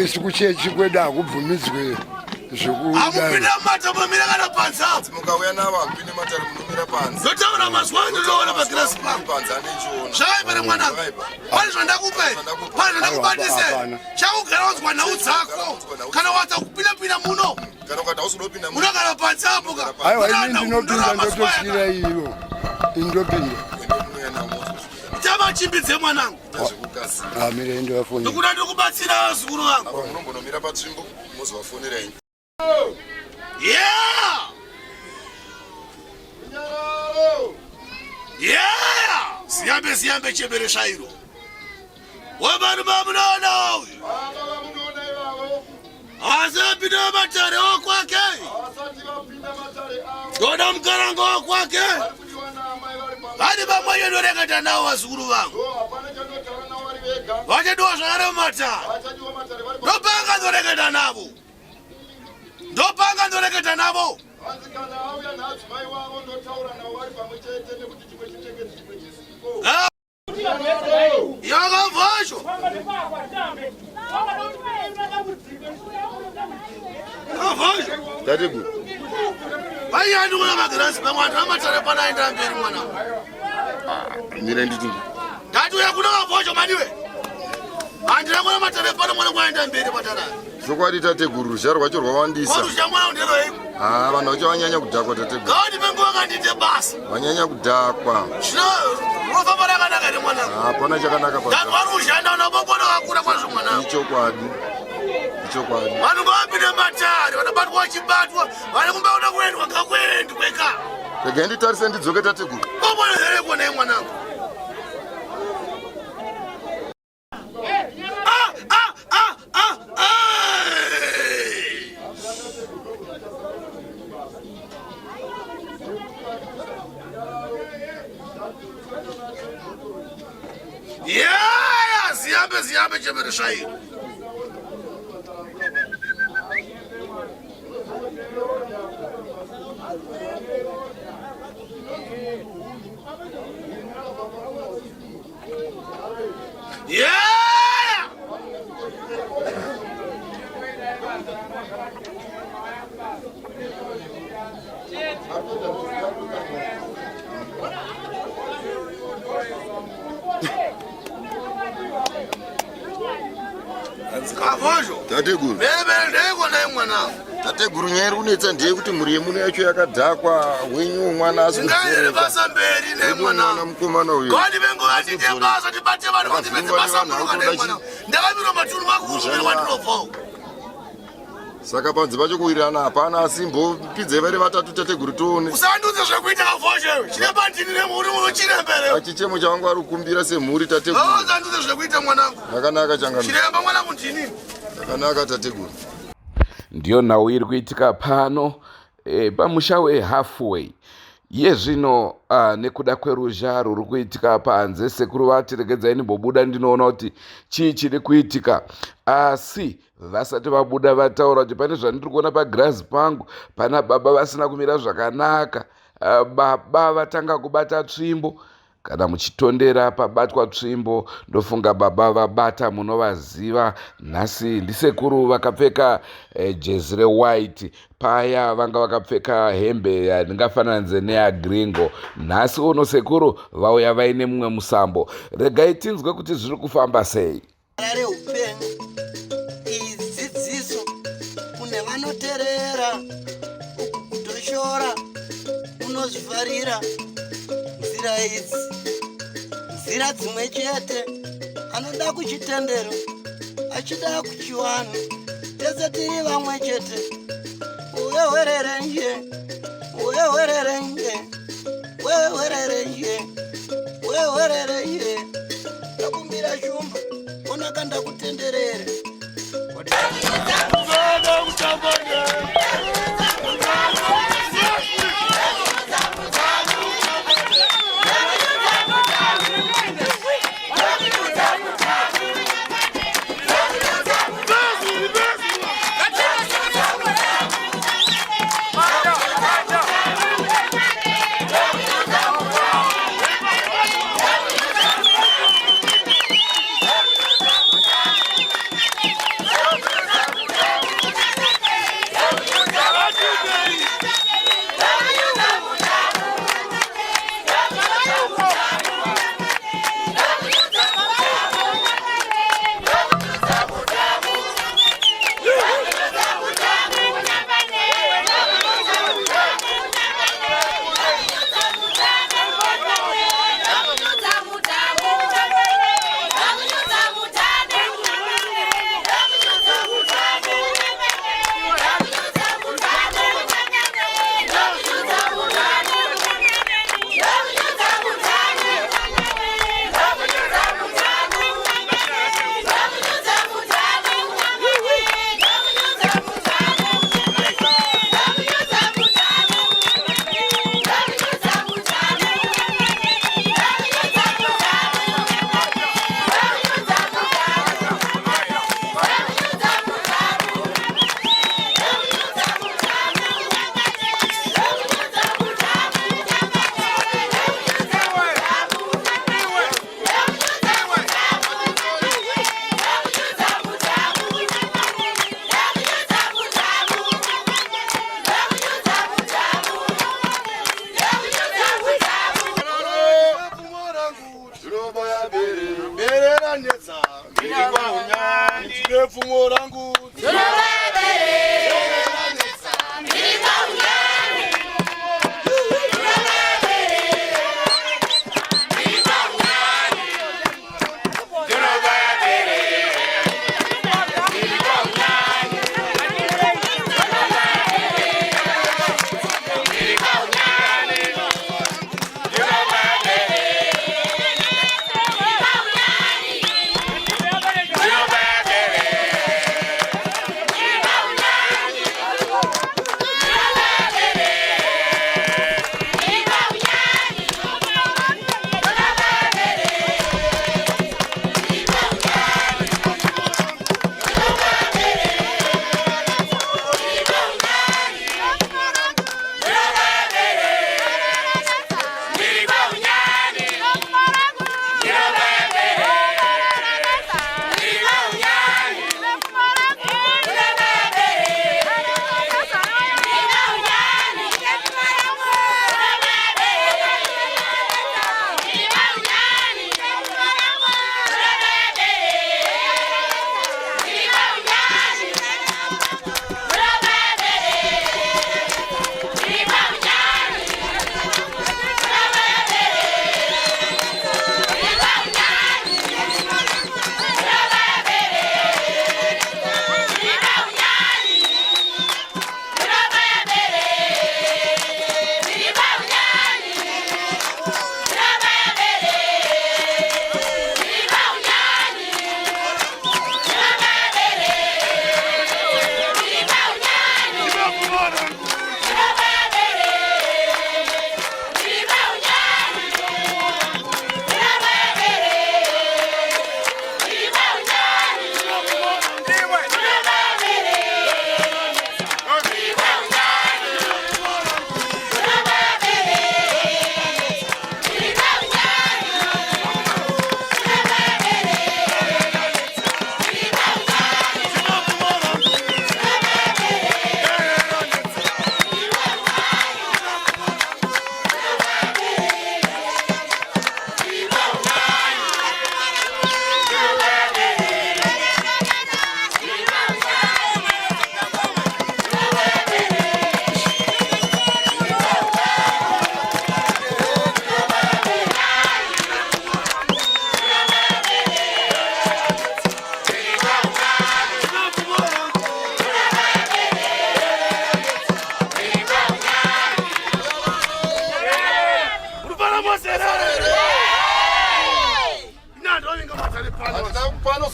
Isu kuchechi kwedu hakubvumidzwe zvekudai. Hamupinda mumata munomira kana panze apo. Mukauya navo hamupinde matare munomira panze. Ndotaura mazuva ano ndinoona pagirasi pangu. Panze andichiona. Zvakaipere mwanangu. Zvakaipa. Pane zvandakupa here? Pane zvandakubatisa here? Hapana. Chakugara wanzwa nhau dzako. Kana watsa kupinda-pinda muno. Kana ukati hausi kudopinda muno. Unogara panze apo ka. Aiwa ini ndinopinda ndototyira iyo. Ini ndopinda. Ende munouya navo mozosvika. Chamachimbidze mwanangu. Zvekukasira. Ah, mirai ndivafonere. Ndikuda ndikubatsira vazukuru vangu. Apa munombonomira patsvimbo mozovafonera henyu. Yeah! Yeah! Ziyambe ziyambe chembere shairo. Wavanhu vamunoona uyu. Baba vamunoona ivavo Asi apinda matare okwake. havasati vapinda matare avo. Ndoda mukarango okwake. Vari kudiwa naamai vari pamwe. Vari pamwe ndoreketa navo vazukuru vangu. Ndo hapana chandotaura navo vari vega. Vachadiwa zvakare mumatare. Vachadiwa matare vari pamwe. Ndopanga ndoreketa navo. Ndopanga ndoreketa navo. Hanzi kana auya naadzimai wavo ndotaura navo vari pamwe chete nekuti chimwe chichengedzi chimwe chisiko. Ah! Yakavhasho. Yakavhasho. Tateguru. Vaiyani kuna magirasi pamwe antu amatare panaenda mberi mwana. Mira nditi. Ndati uya kuna kavhosho maniwe. Handina kuna matare pano mwana kwaenda mberi patara. Chokwadi tateguru ruzha rwacho rwawandisa. Waruzha mwana ndero yeiko. Ah, vanhu vacho vanyanya kudhakwa tateguru. Ngawati penguva kandiite basa. Vanyanya kudhakwa. Zvino runofamba rakanaka here mwanangu? Hapana chakanaka pa. Ndati waruzha ndaona bobona wakura kwazvo mwanangu. Ichokwadi. Ichokwadi. Vanhu ngavapinde matare, vanobatwa vachibatwa, vane kumba kuda kuendwa ngakuendwe ka. Regai nditarise ndidzoke tateguru. Bobona here kona mwanangu? Ah, ah, ah, ah, ah. Yeah, ziyambe ziyambe chembere shairo. Yeah! Tateguru. Tateguru nyaya iri kunetsa ndeyekuti mhuri yemuno yacho yakadhakwa wenyu mwana asi basa mberi nemwana mukomana uyu. Godi venguva ndite basa ndibate vanhu vandipedze basa muno kana mwana. Ndakamira matunhu makuru mberi kwandinobva. Saka panze pacho kuwirirana hapana asi mbopidzai vari vatatu tateguru tione. Usandudze zvekuita kavhoshe. Chiremba ndini nemhuri uno chirembere. Achichemo chavangu vari kukumbira semhuri tateguru. Usandudze zvekuita mwanangu. Zvakanaka changamire. Chiremba mwanangu ndini. Zvakanaka tateguru. Ndiyo nhau iri kuitika pano e, pamusha wehalfway iye zvino uh, nekuda kweruzha rwuri kuitika panze sekuru vati regedzai ndimbobuda ndinoona kuti chii chiri kuitika asi vasati vabuda vataura kuti pane zvandiri kuona pagirazi pangu pana baba vasina kumira zvakanaka uh, baba vatanga kubata tsvimbo kana muchitondera pabatwa tsvimbo ndofunga baba vabata munovaziva nhasi ndisekuru vakapfeka eh, jezi rewhite paya vanga vakapfeka hembe yandingafananidze neyagringo nhasi uno sekuru vauya vaine mumwe musambo regai tinzwe kuti zviri kufamba sei reupenyu iyi dzidziso kune vanoterera uku kutoshora unozvifarira nzira idzi nzira dzimwe chete anoda kuchitendero achida kuchiwanhu tese tiri vamwe chete uyewererenje uyewererenje wewererenje wewererenje ndakumbira shumba onaka ndakutenderere Ndine rangu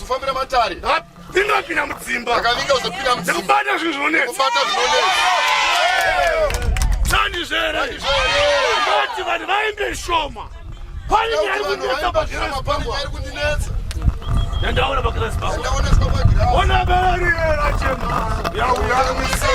kufambira matare. Ndakapinda pinda mudzimba. Ndakavinga kuzopinda mudzimba. Ndikubata zvinhu zvinonetsa. Kubata zvinonetsa. Sandizvere. Ndoti vanhu vaimbe shoma. Pane nyaya iri kundinetsa pagirazi pangu. Pane nyaya iri kundinetsa. Yandaona pagirazi pangu. Yandaoneswa pagirazi. Ona bere rachema. Yauya mise.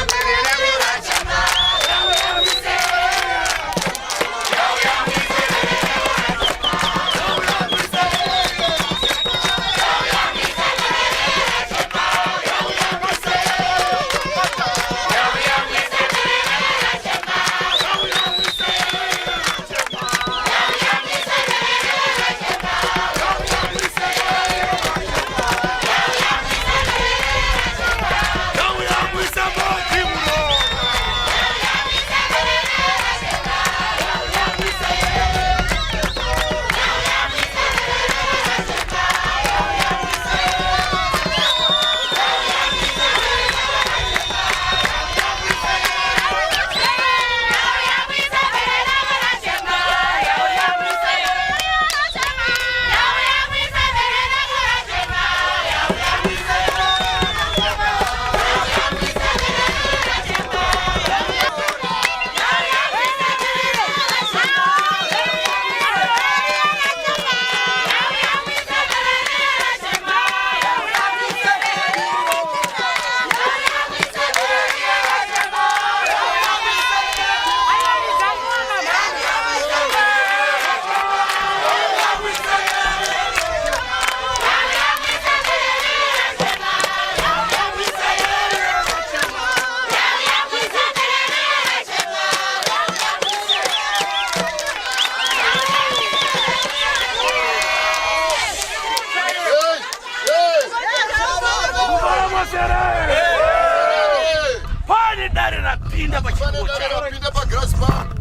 Pane dare rapinda pachikocha. Pagrass pangu.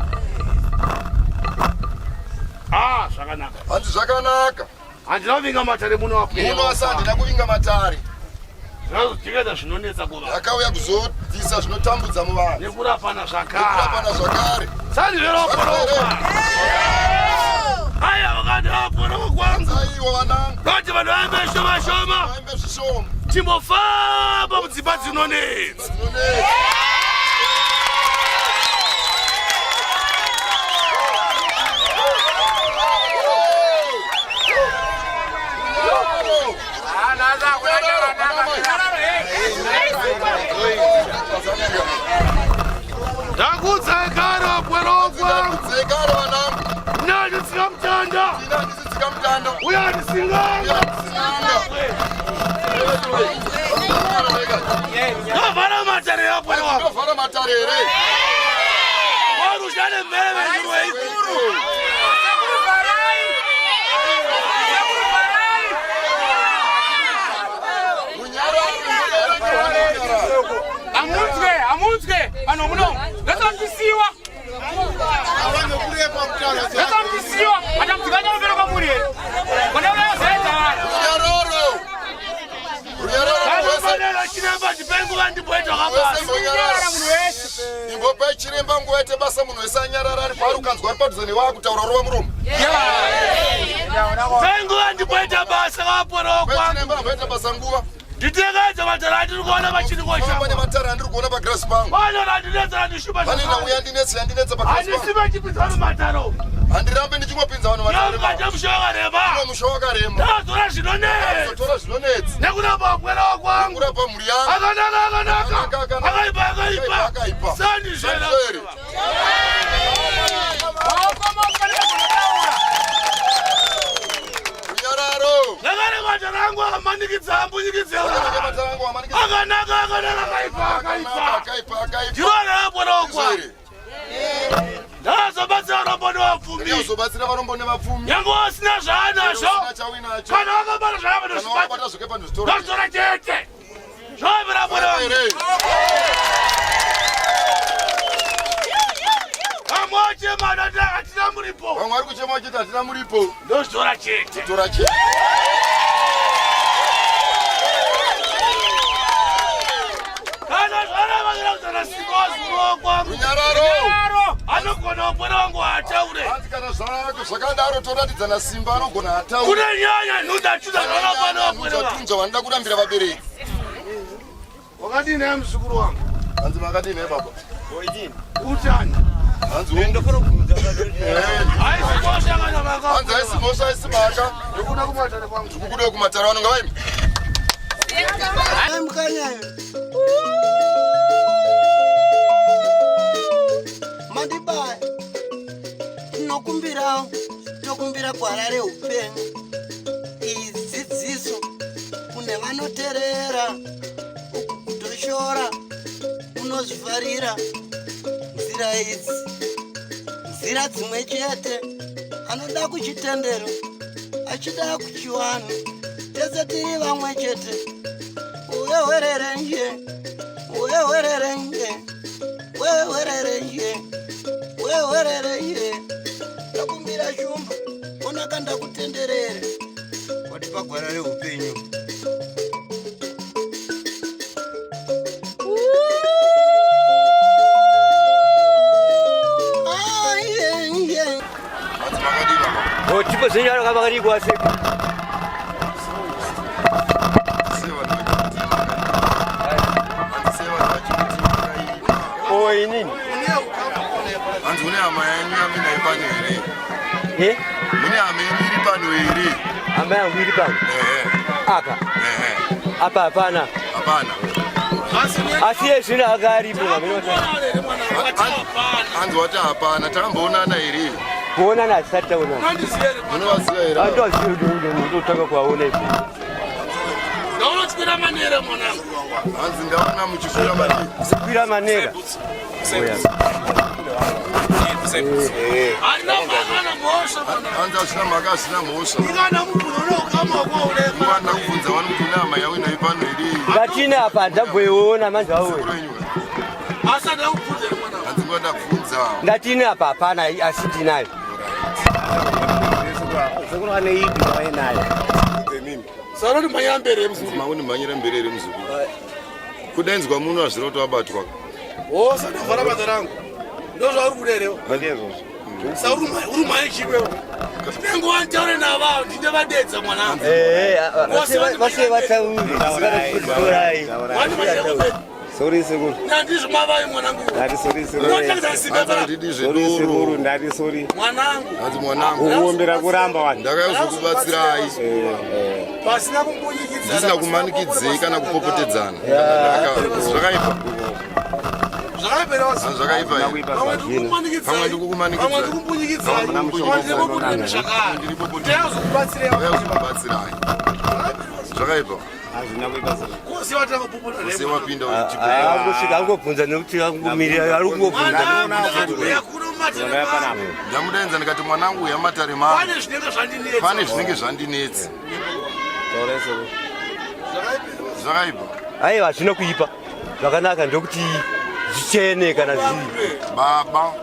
Ah, zvakanaka. Hanzi zvakanaka. Handina kuvinga matare muno wapwere. Muno asi handina kuvinga matare. Zvinozochengeta zvinonetsa kuvanhu. Ndakauya kuzobvisa zvinotambudza muvanhu. Nekurapana zvakare. Nekurapana zvakare. Sandi zveroporokwa. Aya vakati vaporoko kwangu. Aiwa vanangu. Vati vanhu vaimbe shoma shoma. Vaimbe zvishoma. Timbofamba mudzimba dzinonetsa. Dzinonetsa. Ndakudzai kare wapwerokwa. Ndakudzai kare vanangu. Nani tsika mutanda. Nani tsika mutanda. Uya ndisinganga. Ndovhara matare wapwere wako. Ndovhara matare here? Warushane mhere vezvirwe ikuru. Amunzwe, amunzwe, vanhu muno. Ngasamutisiwa. Ngasamutisiwa. Matambudziko anyarobera kwamuri here? Vana vayozaedza vanhu. Runyararo. Runyararo. Vanofanira chiremba ndipe nguva ndimboita kabasa. Imbopai chiremba nguva ite basa munhu wese anyarara ari paari ukanzwa ari padhuze newe akutaura rova muromo. Pe nguva ndimboita basa vaporewo kwangu. Chiremba amboita basa nguva. Nditengaidza matare andiri kuona pachiriko changu. Pane matare andiri kuona pagrass pangu. Pane randinetsa randishupa. Pane nhau yandinetsa yandinetsa pagrass pangu. Handisibe chipinza vanhu matare. Handirambe ndichingopinza vanhu matare. Ndakati musha wakarema. Ino musha wakarema. Ndakatora zvinonetsa. Ndakatora zvinonetsa. Nekurapa pwera kwangu. Nekurapa mhuri yangu. Akanaka akanaka. Akanaka. Akaipa akaipa. Akaipa. Sandizvera. Sandizvere. Runyararo. Ndakarema rangu akamanikidza ambunyikidza. Ndakarema rangu amanikidza. Akanaka akanaka akaipa akaipa. Akaipa akaipa. Ndiro rapwera kwangu. Ndizvo here? Ndakazobatsira varombo nevapfumi. Ndakazobatsira varombo nevapfumi. Nyange wasina zvaanazvo. Usina chauinacho. Kana wakabata Kana wakabata zvakaipa ndozvitora. ndozvitora chete. Zvavira bwana. Here. Vamwe vachema hatina muripo. Vamwe vari kuchema vachiti hatina muripo. Ndozvitora chete. Tora chete. Kana zvareva kutora simba wazuro kwangu. Runyararo. Anogona kupona wangu haataure. Hanzi kana Kana zvakadaro toratidzana simba anogona ataura. Kune nyanya nhunza tunza pano vapwere. Tunza vanoda kurambira vabereki. Wakadini naye muzukuru wangu? Hanzi makadini naye baba? Oidini. Utani. Hanzi ndofana kubvunza. Haisi mhosva kana maka. Hanzi haisi mhosva haisi maka. Ndikuda kumatare kwangu. Ndikukuda kumatare vanonga vaimi. Mukanya. Mandibaya. Tinokumbirawo tokumbira gwara reupenyu. Iyi dzidziso kune vanoterera. Uku kutoshora unozvifarira nzira idzi nzira dzimwe chete anoda kuchitendero achida kuchiwanhu tese tiri vamwe chete uyewerere nje uyewerere nje wewerere nje wewerere nje ndakumbira shumba onaka ndakutenderere watipa gwara reupenyu. Tipo senyora kavakarikwa seku. Oh, inini. Hanzi une hama yenyu yaminayo pano here? Eh? Mune hama yenyu iri pano here? Hama yangu iri pano. Ehe. Apa. Ehe. Apa hapana. Hapana. Asi iye zvino anga aripo Hanzi wati hapana, takamboonana here? Kuonana hatisati taonana. Munovaziva here? Handivazivi ndotanga kuvaona ipo. Ndaona uchikwira manera mwanangu. Hanzi ndaona muchikwira manera. Kukwira manera. Haina mhaka na mhosva. Hanzi hazvina mhaka hazvina mhosva. Ikana mubvunzo unoukama wako Vana kubvunza vani kuti une hama yavo inayo pano here? Ngatina apa handamboiona manje vawe. Asi handina kubvunza here mwanangu. Hanzi nguva ndabvunza. Ndatini apa hapana asi tinayo. Sekuru ane ipi vainayo. Saka unoti mhanyira mberi here muzukuru? Mauni mhanyira mberi here muzukuru? Kudainzwa muno hazvina kuti wabatwa. Oh, saka ndavhara basa rangu. Ndozvauri kuda here? Ndizvozvo. Saka uri mhanye chiwewe. Ndinenge nditaure navo avo ndinde vadedza mwanangu. Eh, vase vataure. Torai. Sorry sekuru. Ndandizvo mavai mwanangu. Ndati sorry sekuru. Unotakidza simba Hanzi handidi Sorry sekuru zvedoro. ndati sorry. Mwanangu. Hanzi mwanangu. Kukuombera kuramba wani. Ndakauzokubatsirai. Pasina kumbunyikidzana. Ndisina kumanikidzei kana kupopotedzana. Zvakaipa. Zvakaipa Hanzi zvakaipa here? Pamwe ndikukumanikidzai. Pamwe ndikukumanikidzai. Pamwe ndikukumbunyikidza. Pamwe ndinopopotera zvakare. Ndinopopotera. Ndinozokubatsirai. Ndakazokubatsirai. Zvakaipa. Hazvina kuipa sekuru. Kose watanga kupopota naye. Kose wapinda Angosvika angobvunza nekuti angomirira ari kungobvunza. Mwanangu ndakati kuno mumatare mangu. Ndamudainza ndikati mwanangu uya matare mangu. Pane zvinenge zvandinetsa. Pane zvinenge zvandinetsa. Taurai sekuru. Zvakaipa. Aiwa hazvina kuipa. Zvakanaka ndokuti zvichene kana zvii. Baba.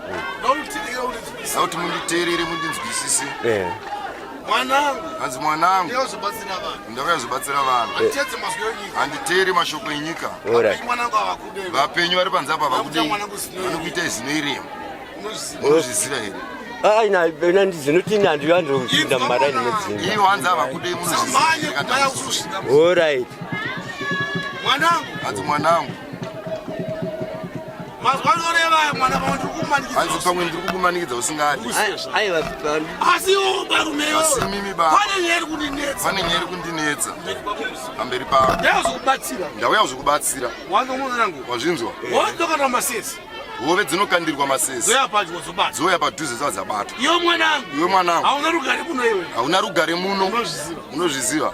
Sauti munditeerere mundinzwisise. Eh. Mwanangu. Hanzi mwanangu. Ndinozobatsira vanhu. Ndakazobatsira vanhu. Handiteedze mazwi enyika. Handiteeri mashoko enyika. Alright. Mwanangu havakude. Vapenyu vari panze apa havakudei. Mwanangu zino. Vanokuitai zino irema. Munozviziva here? Ai na na ndinoti nandi andopinda mumaraini medzimba. Ivo hanzi havakudei munozviziva. Alright. Mwanangu. Hanzi mwanangu. Mazwi anoreva mwana pamwe ndiri kukumanikidza. Hanzi pamwe ndiri kukumanikidza usingadi. Aiwa Asi iwo barume iwo. Asi mimi baba. Pane nyaya iri kundinetsa. Pane nyaya iri kundinetsa. Pamberi pako. Ndauzokubatsira. Ndauya kuzokubatsira. Wanzo mwanangu. Wazvinzwa? Wandokata masese. Hove dzinokandirwa masese. Dzouya padyo dzobatwa. Dzouya padhuze dzava dzabatwa. Iwe mwanangu. Iwe mwanangu. Hauna rugare muno iwe. Hauna rugare muno. Unozviziva. Unozviziva.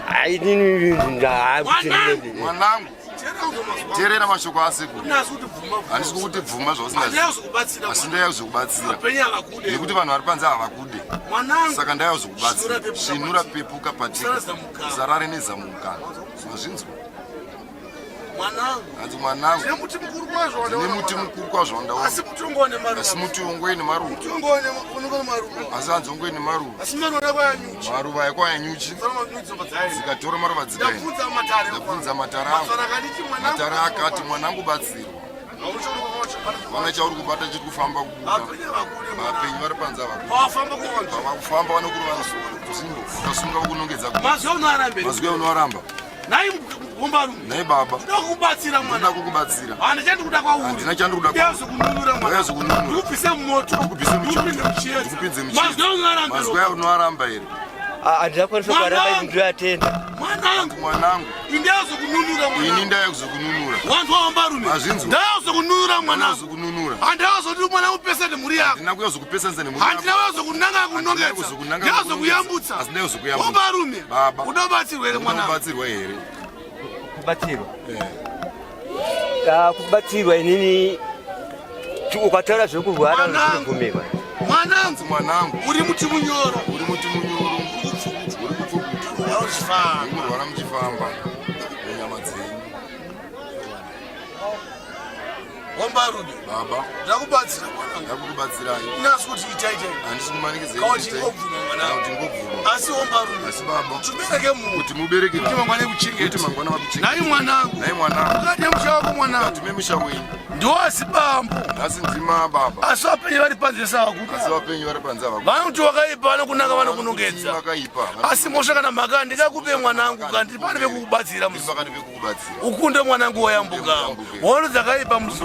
Ai nini Mwanangu. Mwanangu. Teerera mashoko asekuru. Handisi kuti bvuma. Handisi kukuti bvuma zvausingazivi. Handina kuzokubatsira. Asi ndauya kuzokubatsira. Vapenyu havakude. Nekuti vanhu vari panze havakude. Mwanangu. Saka ndauya kuzokubatsira. Svinura Svinura pepuka patika. Usarare nezamu mukanwa. Mazvinzwa? Mwanangu. Hanzi mwanangu. Ndine muti mukuru kwazvo wandaona. Ndine muti mukuru kwazvo wandaona. Asi muti ungoone maruva. Asi muti ungoine maruva. Muti ungoone ungoone maruva. Asi hanzi ungoine maruva. Asi maruva akwaya nyuchi. Maruva akwaya nyuchi. Tora nyuchi dzobva dzaenda. Dzikatora maruva dzikaenda. Ndabvunza matare. Ndabvunza matare angu. Matare akanditi mwanangu. Matare akati mwanangu batsirwa. Vana chauri kubata chiri kufamba kubuda. Vapenyu vari panze ava. Pavakufamba vanokurova nzvimbo. Ukasunga vokunongedza. Mazuva unoaramba. Mazuva unoaramba. Nhai gombarume. Nhai baba. Ndoda kukubatsira mwana. Ndoda kukubatsira. Handina chandikuda kwauri. Handina chandikuda kwauri. Ndazokununura mwana. Ndazokununura. Ndikubvise mumoto. Ndikubvise muchoto. Ndikupinze muchiedza. Ndikupinze muchiedza. Mazuva unoaramba. Mazuva unoaramba here? Handina kwanisa kuramba Mwanangu. ndinoatenda. Mwanangu. Mwanangu. Ini ndazokununura mwana. Ini ndazokununura. Wanzwa wambarume. Mazvinzwa. Ndazokununura mwanangu. Ndazokununura. Handazoti mwana upesane nemhuri yako. Handina kuya zokupesanisa nemhuri yako. Handina kuya zokunanga kunongedza. Kuzonanga Ndazokuyambutsa. Asi ndazokuyambutsa. Wambarume. Baba. Unobatsirwa here mwanangu? Unobatsirwa here? Kubatsirwa. Eh. Ah, kubatsirwa inini ukataura zvekurwara Mwanangu. zvinobvumirwa. Mwanangu. Mwanangu. Uri muti munyoro. Uri muti munyoro. Uri kupfukuta. Uchifamba. Uri kurwara muchifamba. Munyama dzenyu. Wambarume. Baba. Ndakubatsira mwanangu. Ndakukubatsirai. Inasi kuti itai itai. Handisi kumanikidzai. Kana kuti ingobvuma mwanangu. Kana kuti ingobvuma. Asi wambarume. Asi baba. Kuti ubereke munhu. Kuti mubereke Kuti mangwana ekuchengete. Kuti mangwana vakuchengete. Nhai mwanangu. Nhai mwanangu. Ukati musha wako mwanangu. Ukati musha wenyu. Ndiwo asi bambo. Asi ndima baba. Asi vapenyu vari panze savakuda. Asi vapenyu vari panze havakuda. Vanoti wakaipa vanokunanga vanokunongedza. Vakaipa. Asi mhosva kana mhaka handingakupe mwanangu kandi pane pekukubatsira Ndiri pakati pekukubatsira. Ukunde mwanangu woyambuka. Hondo dzakaipa musi.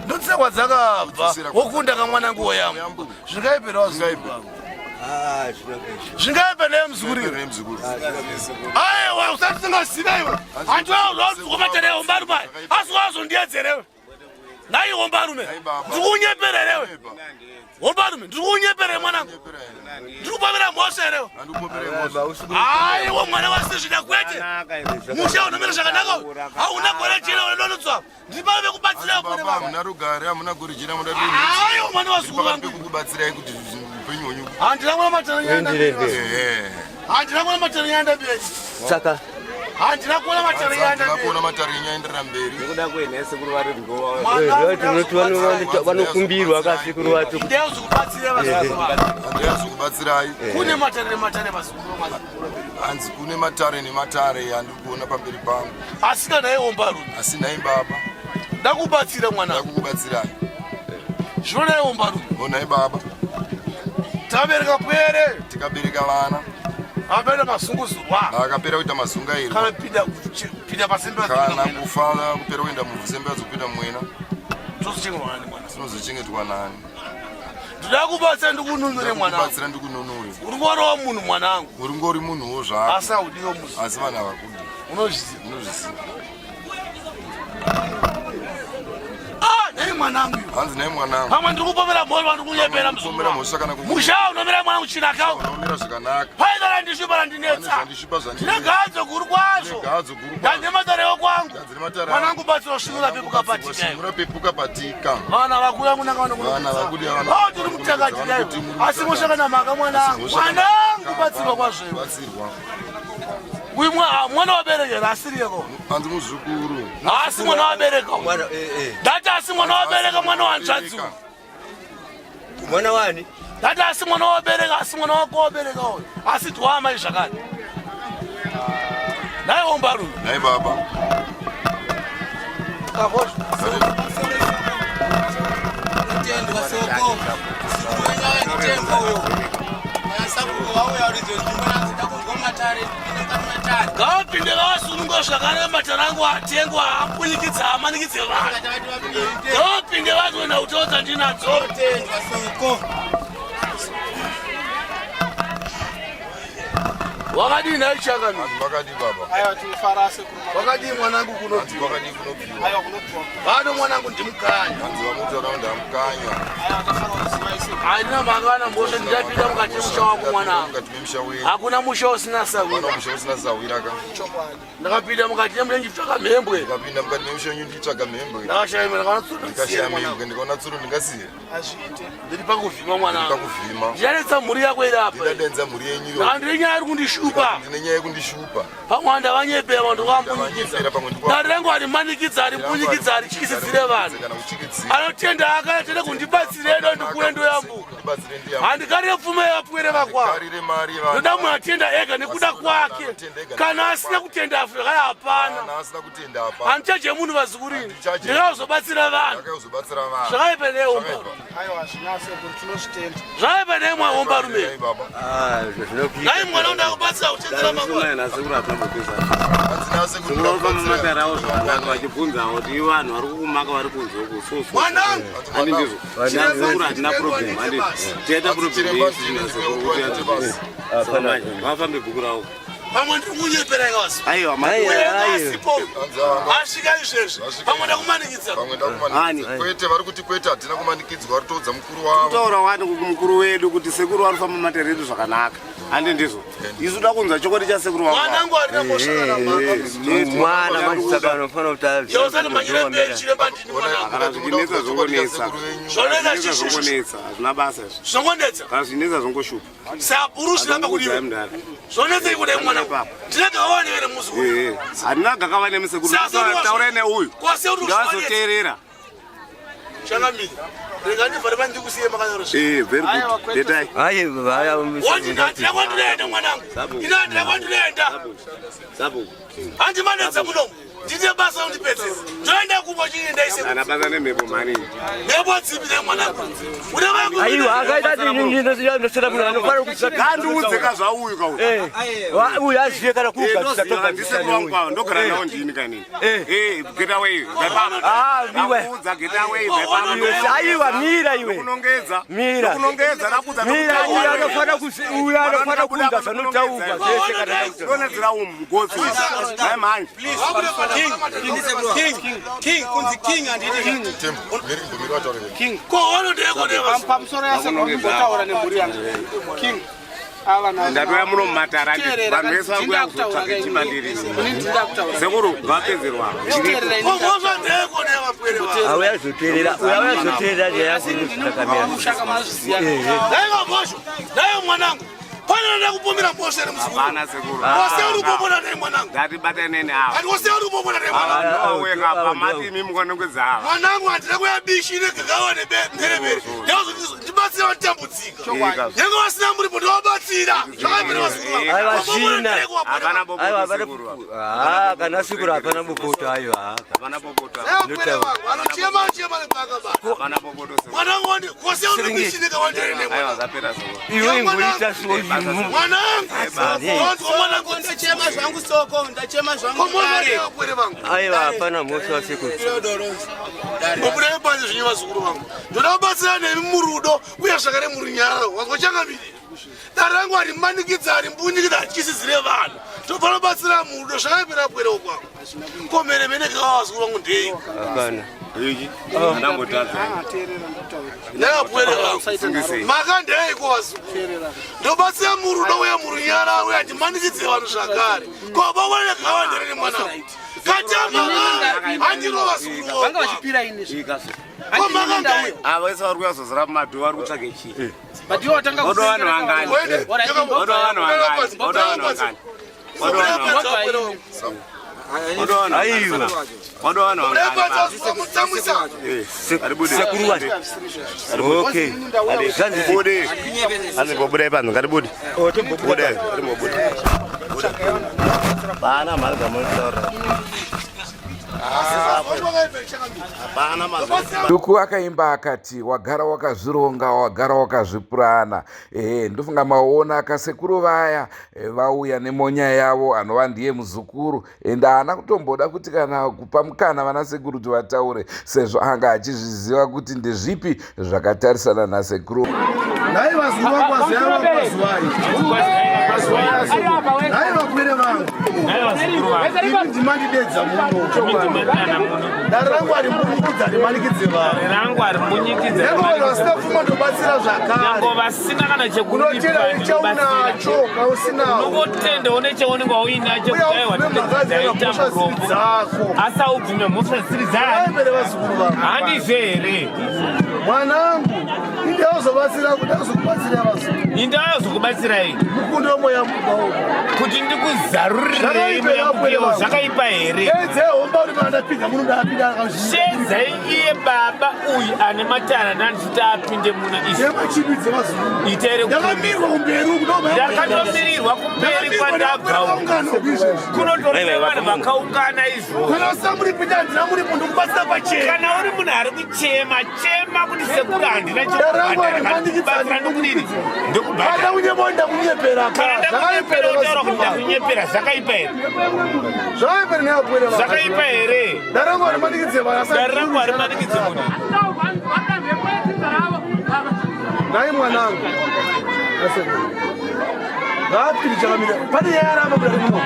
Ndodzisa kwadzakabva. Wokunda ka mwanangu woyambuka. Zvingaipera wazukuru vangu. Ah, zvinokuita. Zvingaipa naye muzukuru. Naye muzukuru. Aiwa usati singaziva iwe. Handiwazomatere hombarume. Asi wazondiedzerewe. Nhai hombarume. Ndiri kunyepererewe. Hombarume ndiri kunyeperere mwanangu. Ndiri kupomera mhosva herewe. Aiwa mwana wasizvida kwete. Musha unomira zvakanaka uyu. Hauna gore jena unodonotswa. Ndiri pano pekubatsira Baba hamuna rugare hamuna gore jena muda Aiwa mwana wazukuru Pakati vangu. pekukubatsirai kuti upenyu hwenyu. Handina kuona matare nyanda. Ehe. Handina kuona matare nyanda mberi. Saka Handina kuona matare nyanda Handina mberi. kuona matare enyu aenderera mberi. Nekuda kwenhai sekuru vari ndiko tinoti vanokumbirwa kasekuru vacho. Ndezvikubatsira vazukuru vangu. Ndezvikubatsirai. Kune matare nematare vazukuru vangu. Hanzi kune matare nematare andiri kuona pamberi pangu. Asi kana iwo mbarume. Asi nhai baba. Ndakubatsira mwana. Ndakukubatsirai. Zvino naiwo mbarume. Onai baba. Tabereka pwere. Tikabereka vana. Apera masunguzurwa. Akapera kuita mazungairwa. Kana pinda pinda pasembe Kana kufa kupera kuenda muvhusembe adzopinda mwena. Tozochengetwa nani mwana? Tinozochengetwa nani? Ndoda kubatsira ndikununure mwana. Kubatsira ndikununure. Uri ngoriwo munhu mwanangu. Uri ngori munhuwo zvako. Asi haudiwo muzi. Asi vanhu havakudi. Unozviziva. Unozviziva. Ah, nhai mwanangu. Hanzi nhai mwanangu. Pamwe ndiri kupomera mhosva ndiri kunyepera muzukuru. Kupomera mhosva kana Musha unomira mwanangu chinaka. Unomira zvakanaka. Paida randishupa randinetsa. Zvandishupa zvandinetsa. Ndine gadzo guru kwazvo. Gadzo guru kwazvo. Ndane matarewo kwangu. Ndane matare. Mwanangu batsira svinura pepuka patika. Svinura pepuka patika. Vana vakuya kunanga vanokunanga. Vana vakuya vana. Oh, tiri mutakati dai. Asi mhosva kana mhaka mwanangu. Mwanangu batsirwa kwazvo. Batsirwa. Uyu mwana waberekera asiriyeko. Hanzi muzukuru. Asi mwana wabereka. Ndati asi mwana wabereka mwana wanzvadzi. Mwana wani? Ndati asi mwana wabereka asi mwana wako wabereka uyu. Asi twamai zvakare. Nhai ombarume. Nhai baba. Tendwa soko. Siku uyo. Ngavapinde vavasununga zvakanaka matare angu atengwa apunyikidza amanikidze vanhu. Ngavapinde vazwe nhau dzandinadzo. Wakadii nhai chakani? Wakadii baba? Aiwa tinofara sekuru. Wakadii mwanangu kunobviwa? Wakadii kunobviwa? Aiwa kunobviwa. Vano mwanangu ndimukanya. Hanzi vamutaura ndamukanya. Aiwa tafara kuziva isi. Handina mhaka na mhosva ndichapinda mukati memusha wako mwanangu. Mukati memusha wenyu. Hakuna musha usina sahwira. Hakuna musha usina sahwira ka. Chokwadi. Ndakapinda mukati memusha ndichitsvaka mhembwe. Ndakapinda mukati memusha wenyu ndichitsvaga mhembwe. Ndakashaya mhembwe ndakaona tsuro. Ndikashaya mhembwe ndikaona tsuro ndingasiye. Hazviite. Ndiri pakuvhima mwanangu. Pakuvhima. Ndichadenza mhuri yako iri apa. Ndichadenza mhuri yenyu iyo. Ndine nyaya iri kundishupa. Ndine nyaya yekundishupa. Pamwe ndavanyepera vanhu Ndavanyepera, pamwe ndovambunyikidza. ndikwa- Dare rangu harimanikidza haribunyikidza harityisidzire vanhu. Kana kuchikidzira. Anotenda akatenda kundibatsira edo ndikure ndoyambuka. ndiyambuka. Ndibatsire ndiyambuka. Handikarire pfuma yevapwere vakwa. Handikarire mari yevanhu. Ndoda munhu atenda ega nekuda kwake. Anotenda ega Kana nekuda asina kwake. kutenda Afrika hapana. Kana asina kutenda hapana. Handichaje munhu vazukuru ini. Handichaje. Ndingazobatsira vanhu. Ndakazobatsira vanhu. Zvakaipa neumba. Zvakaipa. Aiwa zvina sekuru tinozvitenda. Zvakaipa nemwa homba rume. Dai baba. Dai mwana unoda kubatsira kuchengera mangwana. Sekuru hatinambopesa. Hanzi nasekuru Sekuru vanofamba ndakubatsira. mumatare avo zvakanaka vachibvunzawo kuti ivo vanhu vari kukumaka vari kunze uku so so. Mwanangu. Handi ndizvo. Sekuru hatina problem handi. Tiyaita problem Chiremba yesu ndine sekuru ndine kuti basa. saka manje vafambe bhuku ravo. Pamwe ndiri kunyepera ikawazi. Aiwa Asipo. Hanzi ava- Asvika izvezvi. Vasvika Pamwe ndakumanikidza. Pamwe ndakumanikidza. Ani. Kwete vari kuti kwete hatina kumanikidzwa vari kutoudza mukuru wavo. Taura wani mukuru wedu kuti sekuru vari kufamba mumatare edu zvakanaka. Handi ndizvo. Isu da kunzwa chokwadi chasekuru vangu. Mwanangu arina mhosva kana mhaka. Mwana manje saka anofanira kuti Iwe usati mhanyire mberi chiremba ndini mwanangu. Kana zvichinetsa zvongonetsa. Zvonetsa Zvinetsa chichi. zvongonetsa. Hazvina basa izvi. Zvongonetsa. Kana zvichinetsa zvongoshupa. Saburu zviramba Udzai kudiwe. mudhara. Zvonetsa ikuda mwanangu. Ndine gawani vere muzukuru. Eh, handina gakava nemusekuru. Taurai neuyu. Kwase uri kuzvanetsa. Ngazoteerera. Changamire. Rega ndivhare pandikusiye makanyoro. Eh, very good. Detai. Wandi ndandira kwandinoenda mwanangu. Ina handira kwandinoenda. Sabu. Handi manetsa munomu. Ndite basa undipedzese. Ndoenda kumba chini ndaise. Ana basa nemhepo mhani. Mhepo dzipi ne mwanangu. Une vangu. Aiwa akaita ndosera munhu anofanira kusa Ngandiudze ka zvauyu ka uyu. uyu azive kana Ndoziva ndisekuru vangu kwavo ndogara nawo ndini kanini. Eh, get away. Ah, iwe. Ndakuudza get away. Bva Aiwa mira iwe. Kunongedza. Mira. Kunongedza nakudza. Mira uyu anofanira uyu anofanira kunzwa zvanotaurwa zvese kana Donedzera umu mugotsi. Mai manje. King kunzi king handiti. Tembo, miri mbomiri vataure. King. Ko wanodeko ne Pamusoro yasekuru ndimbotaura nemhuri yangu. King. Ava na Ndatoya muno mumatare andi. Teerera, Vanhu vese vakuya ndinda kuzotsvaka kutaura chimandiri. Ini ndinda kutaura. Sekuru vapedzerwa. Teerera, ini Ko mhosva ndeko ne vapwere vangu. Auya azoteerera uyu auya azoteerera nyaya yako Ndinomushaka mazviziya. Dai mhosva. Dai mwanangu. Pane anoda kupomera mhosva ere muzukuru. Hapana sekuru. Wose uri kupomera nei mwanangu. Ngatibatane neavo. Ati wose uri kupomera nei mwanangu. Aweka pamati imi mukanongedza ava. Mwanangu handina kuya bishi negagawa nemheremhere. Ndibatsira vatambudzika. Nyange vasina muripo ndovabatsira. Zvakapera vazukuru vangu. Aiwa zvina. Hapana Aiwa bopoto hapana sekuru. Ah kana sekuru hapana bopoto aiwa. Hapana bopoto. Vapwere vangu anochema anochema nepaka ba. Hapana bopoto sekuru. Mwanangu wandi wose uri bishi negawandere Aiwa nemwana. zvapera sekuru. Iwe ingoita so Mwanangu. Wanzwa mwanangu. Ndachema zvangu soko, ndachema zvangu Ko mhosva kare. ndeye vapwere vangu. Aiwa hapana mhosva sekuru. Mbuda panze zvinyu vazukuru vangu. Ndoda kubatsira nemi murudo uye zvakare murunyararo. Wanzwa changamire. Dare rangu harimanikidza harimbunyikidza hatyisidzire vanhu. Tofanira kubatsira murudo zvakapera pwere kwangu. Ko mheremhere kakawa vazukuru vangu ndei. Hapana. Iki andambotadza. Ndakapwere vangu. Sungisei. Maka ndeiko vazukuru. Ndobatsira murudo uye murunyararo uye handimanikidze vanhu zvakare. Ko bawane kawandere nemwana. Katama handiro vazukuru Vanga vangu. vachipira ini zve. Ikaso. Ko maka ndei. Ava vese vari kuya kuzozora mumadhu vari kutsvage chii. But iwe watanga Voda vanhu vangani? Voda vanhu vangani? Voda vanhu vangani? Voda vanhu vangani? Voda vanhu vangani? Voda vanhu vangani? Sekuru wati. Okay. Zvanzi Bude. Hanzi bobude panhu ngatibude. Bude, ngatimbobude. Bana mari dzamunotaura. Hapana mazwi. Tuku akaimba akati wagara wakazvironga wagara wakazvipurana. Ehe, ndofunga maona kasekuru vaya vauya nemonya yavo anova ndiye muzukuru ende haana kutomboda kuti kana kupa mukana vana sekuru kuti vataure sezvo anga achizviziva kuti ndezvipi zvakatarisana nasekuru. Nhai vazukuru vangu vaziyava mazuwai. Nhai vapwere vangu. Imi ndimandidedza muno. Dare rangu harimbunyikidza harimanikidze vanhu. Rangu harimbunyikidza. Nyange vanhu vasina pfuma ndobatsira zvakare. Nyange vasina kana Unotenda nechaunacho kausinawo. Unongotenda une chaunenge wauinacho Uye kuti aiwa haubvume mhaka ndaita mhosva dzisiri murombo. dzako. Asi haubvume mhosva dzisiri dzani. Vaembere vazukuru vangu. Handizvo here? Mwanangu, Indayozobatsira ndazokubatsira vazo. Indayozokubatsirai. Mukundo mweya mubao. Kuti ndikuzarurirei mweya mubao zvakaipa here? Edze homba uri kana ndapinda muno ndapinda Shedzai iye baba uyu ane matara nanditi apinde muno izvi. Yemachibidze vazo. Itere Ndakamirwa kumberi uku Ndakatomirirwa kumberi kwandabva kunotoreva vanhu vakaungana izvo. Kana usina muripo ndandina muripo ndikubatsira pachena. Kana uri munhu ari kuchema chema kuti sekuru handina chekubhadhara ndokudini ndokubhadhara kunyepera ndakunyepera kana ndakunyepera utaura kuti ndakunyepera zvakaipa here zvakaipa neapwere zvakaipa here dare rangu harimanikidze vanhu dare rangu harimanikidze munhu nhai mwanangu ngaapiri chakamira pane nyaya yaramba kuda muno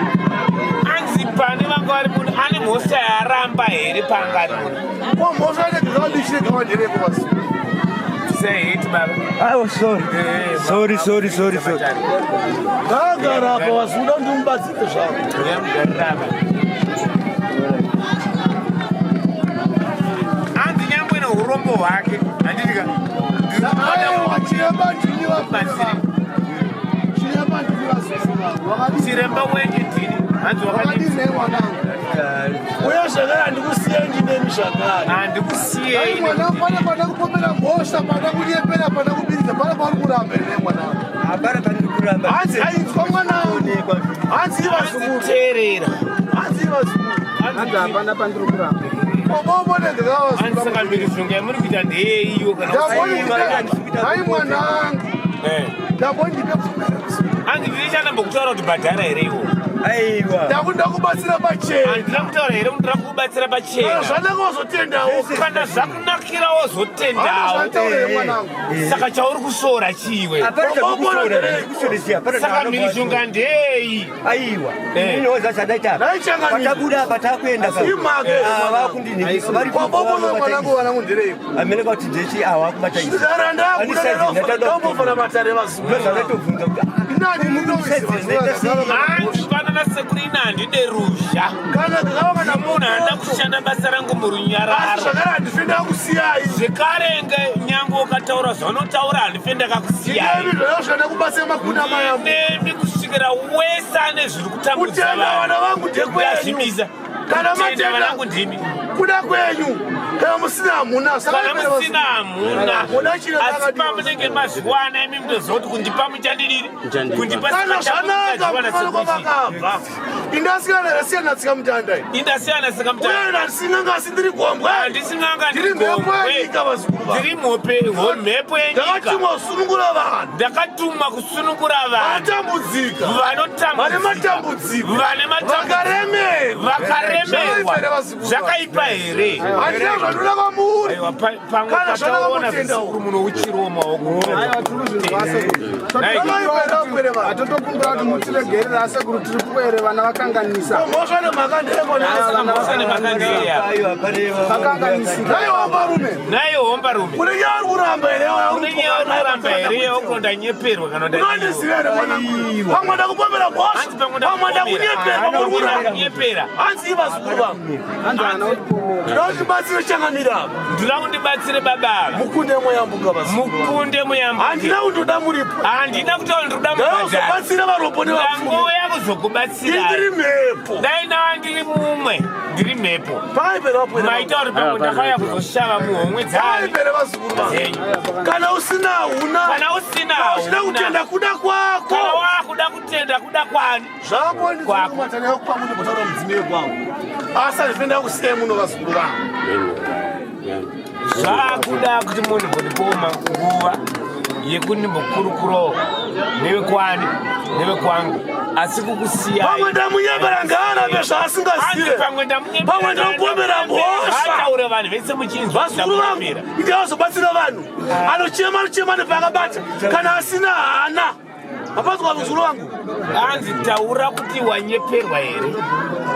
anzi pane vanga vari muno ane mhosva yaramba here paanga ari muno ko mhosva inegakadishire gamandereko basi Say it, baba. Oh, sorry. Sorry, sorry, sorry, sorry. Ngaagara apa wasuda kuti umubatsire zvako. Anzi nyangwe neurombo hwake. Handiti ka? Aiwa, chiremba ndini vabatsire. Chiremba ndini vabatsire. Chiremba wenyu ndini. Hanzi wakadini nei mwanangu? Uye zvakare handikusiyei ndinemi zvakare. Handikusiyei. Mwanangu pane pana kupomera mhosva, pana kunyepera, pana kubiridza, pana pauri kuramba here mwanangu? Hapana pandiri kuramba. Hanzi ainzwa mwanangu. Hanzi vazukuru. Teerera. Hanzi vazukuru. Hanzi hapana pandiri kuramba. Saka mhirizhonga yamuri kuita ndeyeiyo kana Hai mwanangu. Ndabondipe Hanzi ndine chandambokutaura kuti bhadhara here iwo? Aiwa. Ndakuda kubatsira pachena. Handina kutaura here kuti ndira kukubatsira pachena. Kana zvanaka wozotendawo. Kana zvakunakira wozotendawo. Saka chauri kusora chiwe. Hapana chakushora, kushoresiya. Saka mhirizhonga ndeyei? Aiwa. Ini woza chadaita. Patabuda apa takuenda ka. Ah, vakundini. Vari Kwabobo mwanangu vanangu nderei. Amene kuti ndechi awa kubata izi. Ndara ndakuda ndambofana matare vazukuru. Ndozvandatobvunza kuti Inani Hanzi pano nasekuru ina handide ruzha. Kana kakawa kana Munhu haana kushanda basa rangu murunyararo. Zvakare handife ndakusiyai. Zvekare nyange ukataura zvaunotaura handife ndakakusiyai. Ndinemi zvakasvika kubatsira makunda mayambo. Ndinemi kusvikira wese ane zviri kutambudza Kutenda vana vangu ndekwenyu. Ndazvimisa. Kana Kutenda matenda vanangu ndimi. Kuda kwenyu. Kana musina hamuna. Kana musina hamuna. Muda chiro Asi chakadiwa. pamunenge mazviwana imi munoziva kuti kundipa muchandidini. Kundipa Kana zvanaka kufana kwavakabva. Indasiyana siyana tsika mutanda iyi. Indasiyana tsika mutanda. Uye ndasina ngasi ndiri gombwe. Handisi n'anga ndiri mhepo yenyika vazukuru vangu. Ndiri mhope mhepo yenyika. Ndakatumwa kusunungura vanhu. Ndakatumwa kusunungura vanhu. Vatambudzika. Vanotambudzika. Vane matambudziko. Vane matambudziko. Vakaremerwa. Vakaremerwa. Zvakaipa here? Handina zvandinoda kwamuri. Aiwa pamwe Kana zvanaka pataona mutenda zvikuru muno uchiriwo maoko. Atotokumbira kuti mutiregerere asekuru tiri kuere vana vakanganisa. Mhosva nemhaka Mhosva nemhaka ndeya. Vakanganisika. Naiwo varume. Naiwo hombarume. Kune nyaya uri kuramba here? Kune nyaya uri kuramba here? Ukondanyeperwa kana Unondiziva here mwanangu? Pamwe ndakupomera mhosva. Pamwe ndakunyeperwa muri kuramba. Nyepera. Hanzi ivazukuru vangu. Ndinoda kuti changamira apa. Ndinoda kundibatsire baba ava. Mukunde muyambuka vazukuru. Mukunde muyambuka. Handina kundoda muripo. Handina kutaura ndinoda mubhadharo. Ndinozobatsira varombo nevapfumi. Ndangouya kuzokubatsira. Ndiri mhepo. Dai ndawa ndiri mumwe. Ndiri mhepo. Paipera vapwere. Maita uri pamwe ndakauya kuzoshava muhomwe dzani. Paipera vazukuru vangu. Kana usina hauna. Kana usina Kana uchida kutenda kuda kwako. Kana wakuda kutenda kuda kwani? Zvako ndikumatana kupa munhu kutaura mudzimai kwangu. Asi handifenda kusiya muno vazukuru vangu. Zvakuda kuti munhu mbondipowo nguva yekundimbokurukurawo nevekwani nevekwangu asi kukusiyai Pamwe ndamunyepera ngaarambe zvaasingazive. Pamwe ndamunyepera Pamwe ndamupomera mhosva. Ataura vanhu vese muchinzwa Vazukuru vangu ndivazobatsira vanhu. Anochema anochema nepaakabata. Kana asina haana. Mapazwa vazukuru vangu. Hanzi taura kuti wanyeperwa here?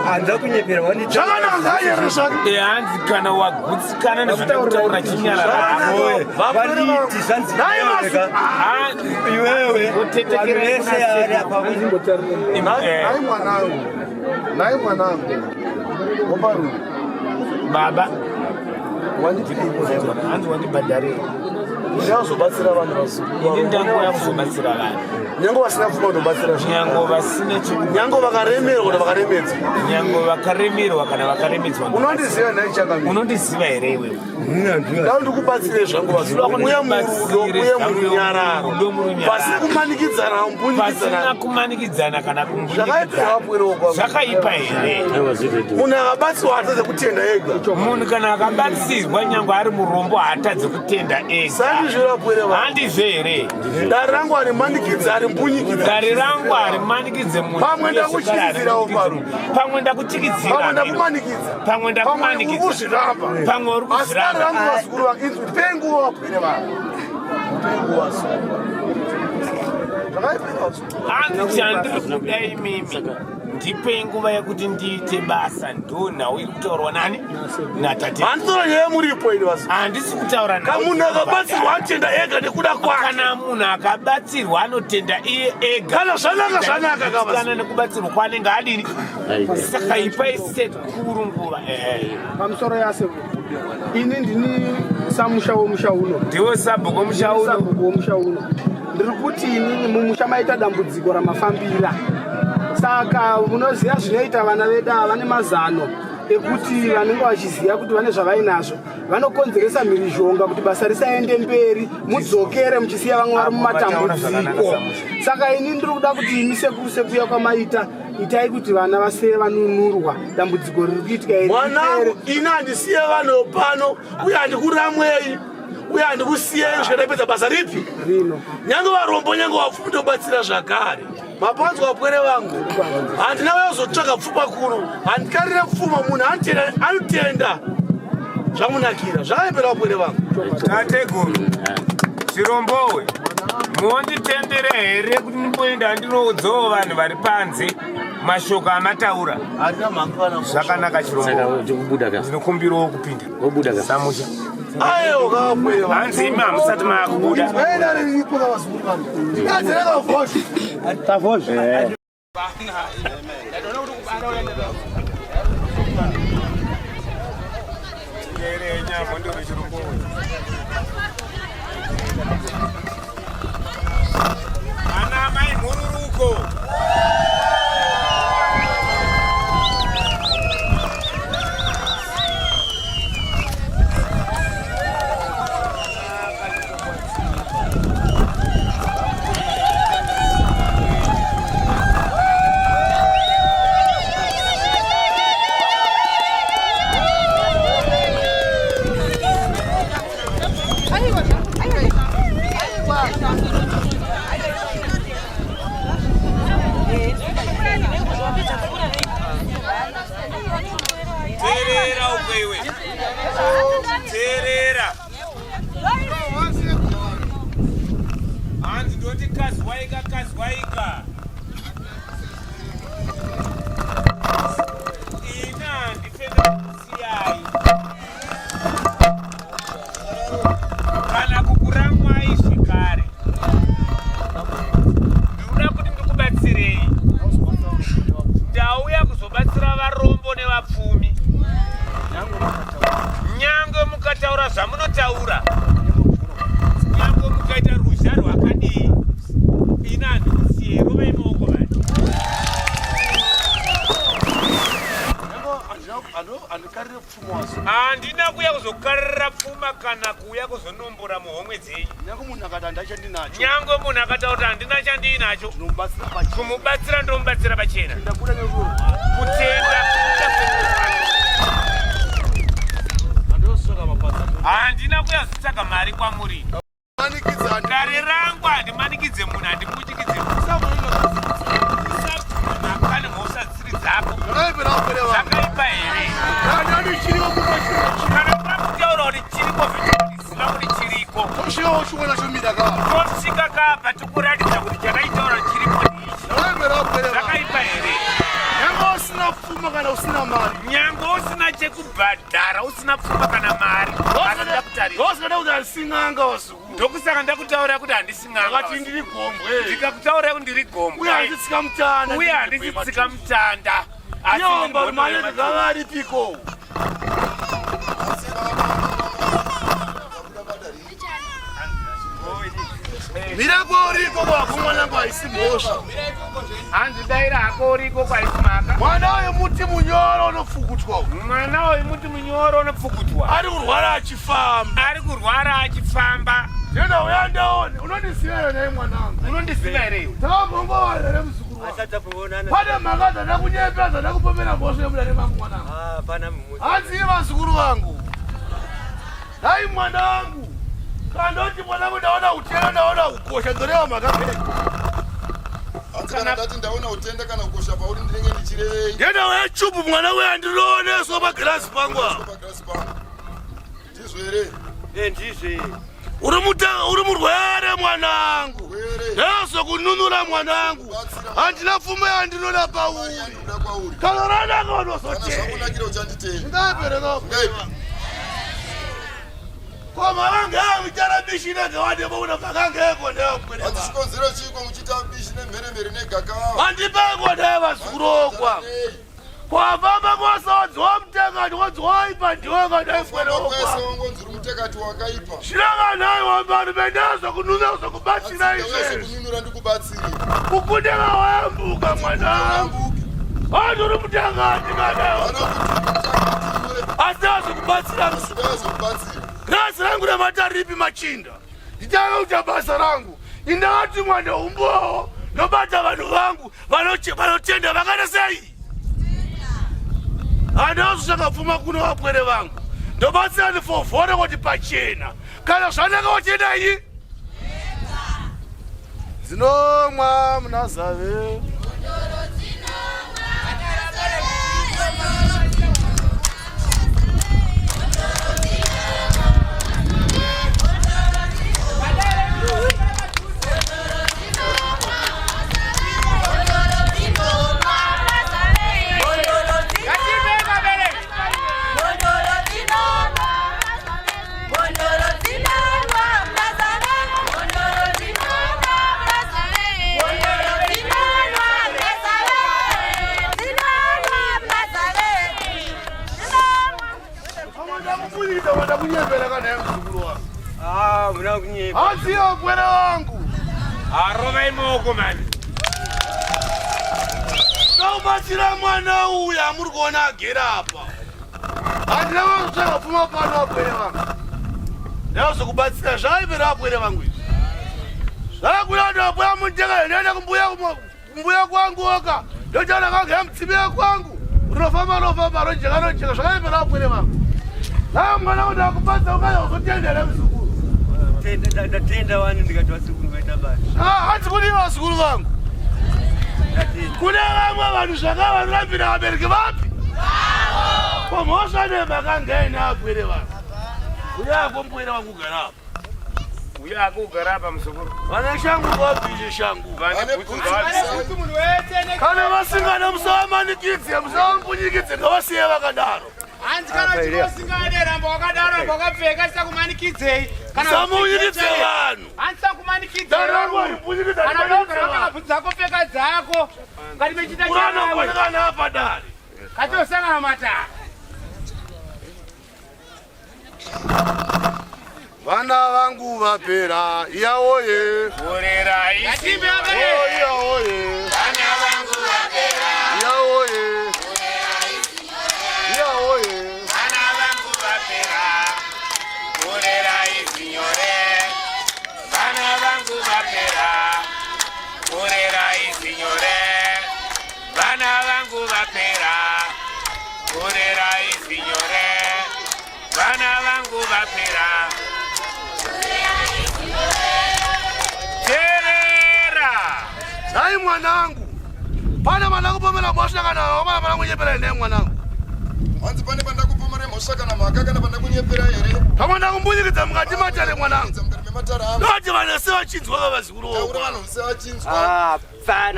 Hanza kunyeperwa wani. Zvakanaka ngaanyerere zvake. Eh, hanzi kana wagutsikana nezvandakutaura chinyarara. Vanditi zvanzi iwewe vanhu vese ari apa Nai mwanangu. Nai mwanangu. Hombarume. Baba. Wandipiko Hanzi wandibhadharei. Ndinozobatsira vanhu vazukuru. Ini ndangouya kuzobatsira vanhu. Nyange vasina pfuma kutobatsira. Nyange vasina Nyange vakaremerwa kana vakaremedzwa. Nyange vakaremerwa kana vakaremedzwa. Unondiziva nhai changamire? Unondiziva here iwewe? Ndau ndikubatsire zvangu vazukuru. Uye murudo, uye murunyararo. Pasina kumanikidzana, Pasina kumanikidzana kana Zvakaipa Zvakaipa here? Munhu akabatsirwa haatadze kutenda ega. Munhu kana akabatsirwa nyange ari murombo haatadze kutenda ega. Handizvo here? Dare rangu harimanikidze harimbunyikidze. Dare rangu harimanikidze munhu. Pamwe ndakuchikidzirawo paro. Pamwe ndakuchikidzira. Pamwe ndakumanikidza. Pamwe ndakumanikidza. Pamwe uri kuzviramba. Pamwe uri Asi dare kuzviramba. rangu vazukuru vangu inzwi ndipei nguva vapwere vangu. Ndipei nguva vazukuru. Zvakaipira vazukuru. Hanzi chandiri kuda imimi ndipei nguva yekuti ndiite basa ndo nhau iri kutaurwa nani natate Handitaura nyaya yemuripo ini vazukuru. Handisi kutaura Kana munhu akabatsirwa anotenda ega nekuda kwake. Kana munhu akabatsirwa anotenda iye ega. Kana zvanaka zvanaka ka Kana nekubatsirwa kwaanenge adini. Saka ipai sekuru nguva. Eh. Pamusoro yasekuru. Ini ndini samusha womusha uno. Ndiwe sabhuku womusha uno. Sabhuku womusha uno. Ndiri kuti inini mumusha maita dambudziko ramafambira. Saka munoziva zvinoita vana vedu ava vane mazano ekuti vanenge vachiziva kuti vane zvavainazvo vanokonzeresa mhirizhonga kuti basa risaende mberi mudzokere muchisiya vamwe vari mumatambudziko saka ini ndiri kuda kuti imi sekuru sekuya kwamaita itai kuti vana vasiye vanunurwa dambudziko riri kuitika iri Mwanangu, ini handisiye vanhu pano uye handikuramwei uye handikusiyei kusvika ndapedza basa ripi rino. Nyange varombo nyange vapfumi ndobatsira zvakare. Mapanzwa vapwere vangu, handina uya kuzotsvaga pfuma kuno, handikarire pfuma. Munhu anotenda anotenda zvamunakira zvakaipera vapwere vangu. Tateguru Chirombowe, monditendera here kuti ndimboenda ndinoudzawo vanhu vari panze mashoko amataura? Zvakanaka Chirombo, ndinokumbirawo kupinda samusha. Aiwa kavapwere vangu. Hanzi imi hamusati maakubuda. Enda riripo kavazukuru vangu. Ndikadzere kavhozho. Tavhozho. Ana mai mhururuko. Teerera uko iwe. Teerera. Hanzi ndoti kazwaika kazwaika. Ini handifenda kusiyai. Kana kukuramwai zvekare. Ndinoda kuti ndikubatsirei. Ndauya kuzobatsira varombo nevapfumi. Nyange mukataura zvamunotaura, nyange mukaita ruzha rwakadii, ini handikusiye. Rovai maoko vanhu. Handina kuuya kuzokarira pfuma kana kuuya kuzonombora muhomwe dzenyu. Nyange munhu akati handina chandinacho. Nyange munhu akataura kuti handina chandiinacho. Kumubatsira ndomubatsira pachena. Kutenda kuda Handina kuuya kuzotsvaga mari kwamuri. Dare rangu handimanikidze munhu, handimbunyikidze munhu. Usabvuma mhosva dzisiri dzako. Zvakaipa here? Kana pakutaura kuti chiriko ziva kuti chiriko. Tosvika kapa tokuratidza kuti chakaitaura chiripo ndiichi. Zvakaipa here? Nyange usina pfuma kana usina mari. Nyange usina chekubhadhara, usina pfuma kana mari. Asi ndakutarira. Ndosaka kuti handisi n'anga vazukuru. Ndokusaka ndakutaurira kuti handisi n'anga. Ndakati ndiri gombwe. Ndikakutaurira kuti ndiri gombwe. Uye handisi tsikamutanda. Uye handisi tsikamutanda. Asi Yomba ndiri mari gombwe. ngavaripiko. Mira kwauriko kwako mwanangu haisi mhosva. Hanzi daira hako uriko kwaisi mhaka. Mwana uyu muti munyoro unopfukutwa. Mwana uyu muti munyoro unopfukutwa. Ari kurwara achifamba. Ari kurwara achifamba. Tenda uya ndaone. Unondiziva here nhai mwanangu? Unondiziva here iwe? Takambongowana here muzukuru wangu? Pane mhaka dzandakunyepera dzandakupomera mhosva yemudare mangu mwanangu. Hanzi vazukuru vangu. Dai mwanangu kandoti mwanangu ndaona utenda ndaona ukosha ndoreva mhaka pei? Hanzi kana ndati ndaona utenda kana ukosha pauri ndinenge ndichirevei? Ndenda wechubu mwana uya andinooneswa pagirasi pangu apa. Pagirasi pangu. Ndizvo here? Eh, ndizvo. Uri muta uri murwere mwanangu. Ndazokununura mwanangu. Handina pfuma yandinoda pauri. Kana ranaka unozotenda. Zvakunakira uchanditenda. Ndingapereka. Ko makange amuchara bishi negawande bouna makange ekondewa kwene. Hanzi chikonzero chiiko muchiita bishi nemheremhere negakava? Handipe kondewa vazukuru okwa. Kwafamba kwose wanzwa mutekati wanzwa waipa ndiwe kadai kwene okwa. Kwese wangonzi uri mutekati wakaipa. Shiranga nhai wambani bendazo kununa kuzokubatsira izvezvi. Kununura ndikubatsire. Kukundeka wayambuka mwanangu. Vanhu uri mutekati kadai. Asi azokubatsira Gasi rangu remataripi machinda. Ndichava kuita basa rangu. Indakatumwa neumbowo ndobata vanhu vangu vanotenda vakaita sei? Handazosvaka pfuma kuno vapwere vangu. Ndobatsira ndifovhore kuti pachena. Kana zvanaka wachenda iyi? Dzinomwa muna Zave. Hanziyo pwere wangu. Arovai maoko mani. Ndaubatsira mwana uyu amuri kuona agere apa. Handina kutsvaga pfuma pano apwere vangu. Ndazokubatsira zvaipera apwere vangu izvi. Zvakuda kuti apwera muteka ndaenda kumbuya kumbuya kwangu oka. Ndotaura kangu yamutsime kwangu. Rinofamba rofamba rojeka rojeka zvakaipera apwere vangu. Nayo mwana kuti akubatsira ukaya uzotendera muzukuru. Ndatenda wani ndikati vasekuru vaita basa. Ah, hanzi kune vazukuru vangu. Kune vamwe vanhu zvaka vanorambira vabereki vapi? Ko mhosva nemakanga ine apwere vangu. Uya ako mpwere wangu gara apa. Uya ako ugara apa muzukuru. Vane shangu vabvishe shangu. Vane bhutsu ngavabvise. Kana vasingana musavamanikidze, musavambunyikidze ngavasiye vakadaro. Hanzi kana usingade ramba wakadaro ramba wakapfeka tisakumanikidzei. Musamunyikidze vanhu. Hanzi sakumanikidzei. Dare rangu haripunyikidze, Kana harimanikidze wakapfeka vanhu. bvudzi dzako pfeka dzako. Ngati mechita Uranokonekana apa dare. Katosangana matare. Vana vangu vapera, iya oye. Kurera Ngatimbe Oh, iya oye. Vana vangu vapera. Iya oye. Iya oye. Vana vangu vapera. Kurera izinyore. Vana vangu vapera. Kurera izinyore. Vana vangu vapera. Kurera izinyore. Vana vangu vapera. Terera. Nhai mwanangu. Pane mandakupomera mhosva kana vamana pandakunyepera here mwanangu? Hanzi pane pandakupomera mhosva kana mhaka kana pandakunyepera here? Pamwe ndakumbunyikidza mukati matare mwanangu. Mukati mematare angu. Ndoti vanhu vese vachinzwa ka vazukuru Taura vokwa. vanhu vese vachinzwa.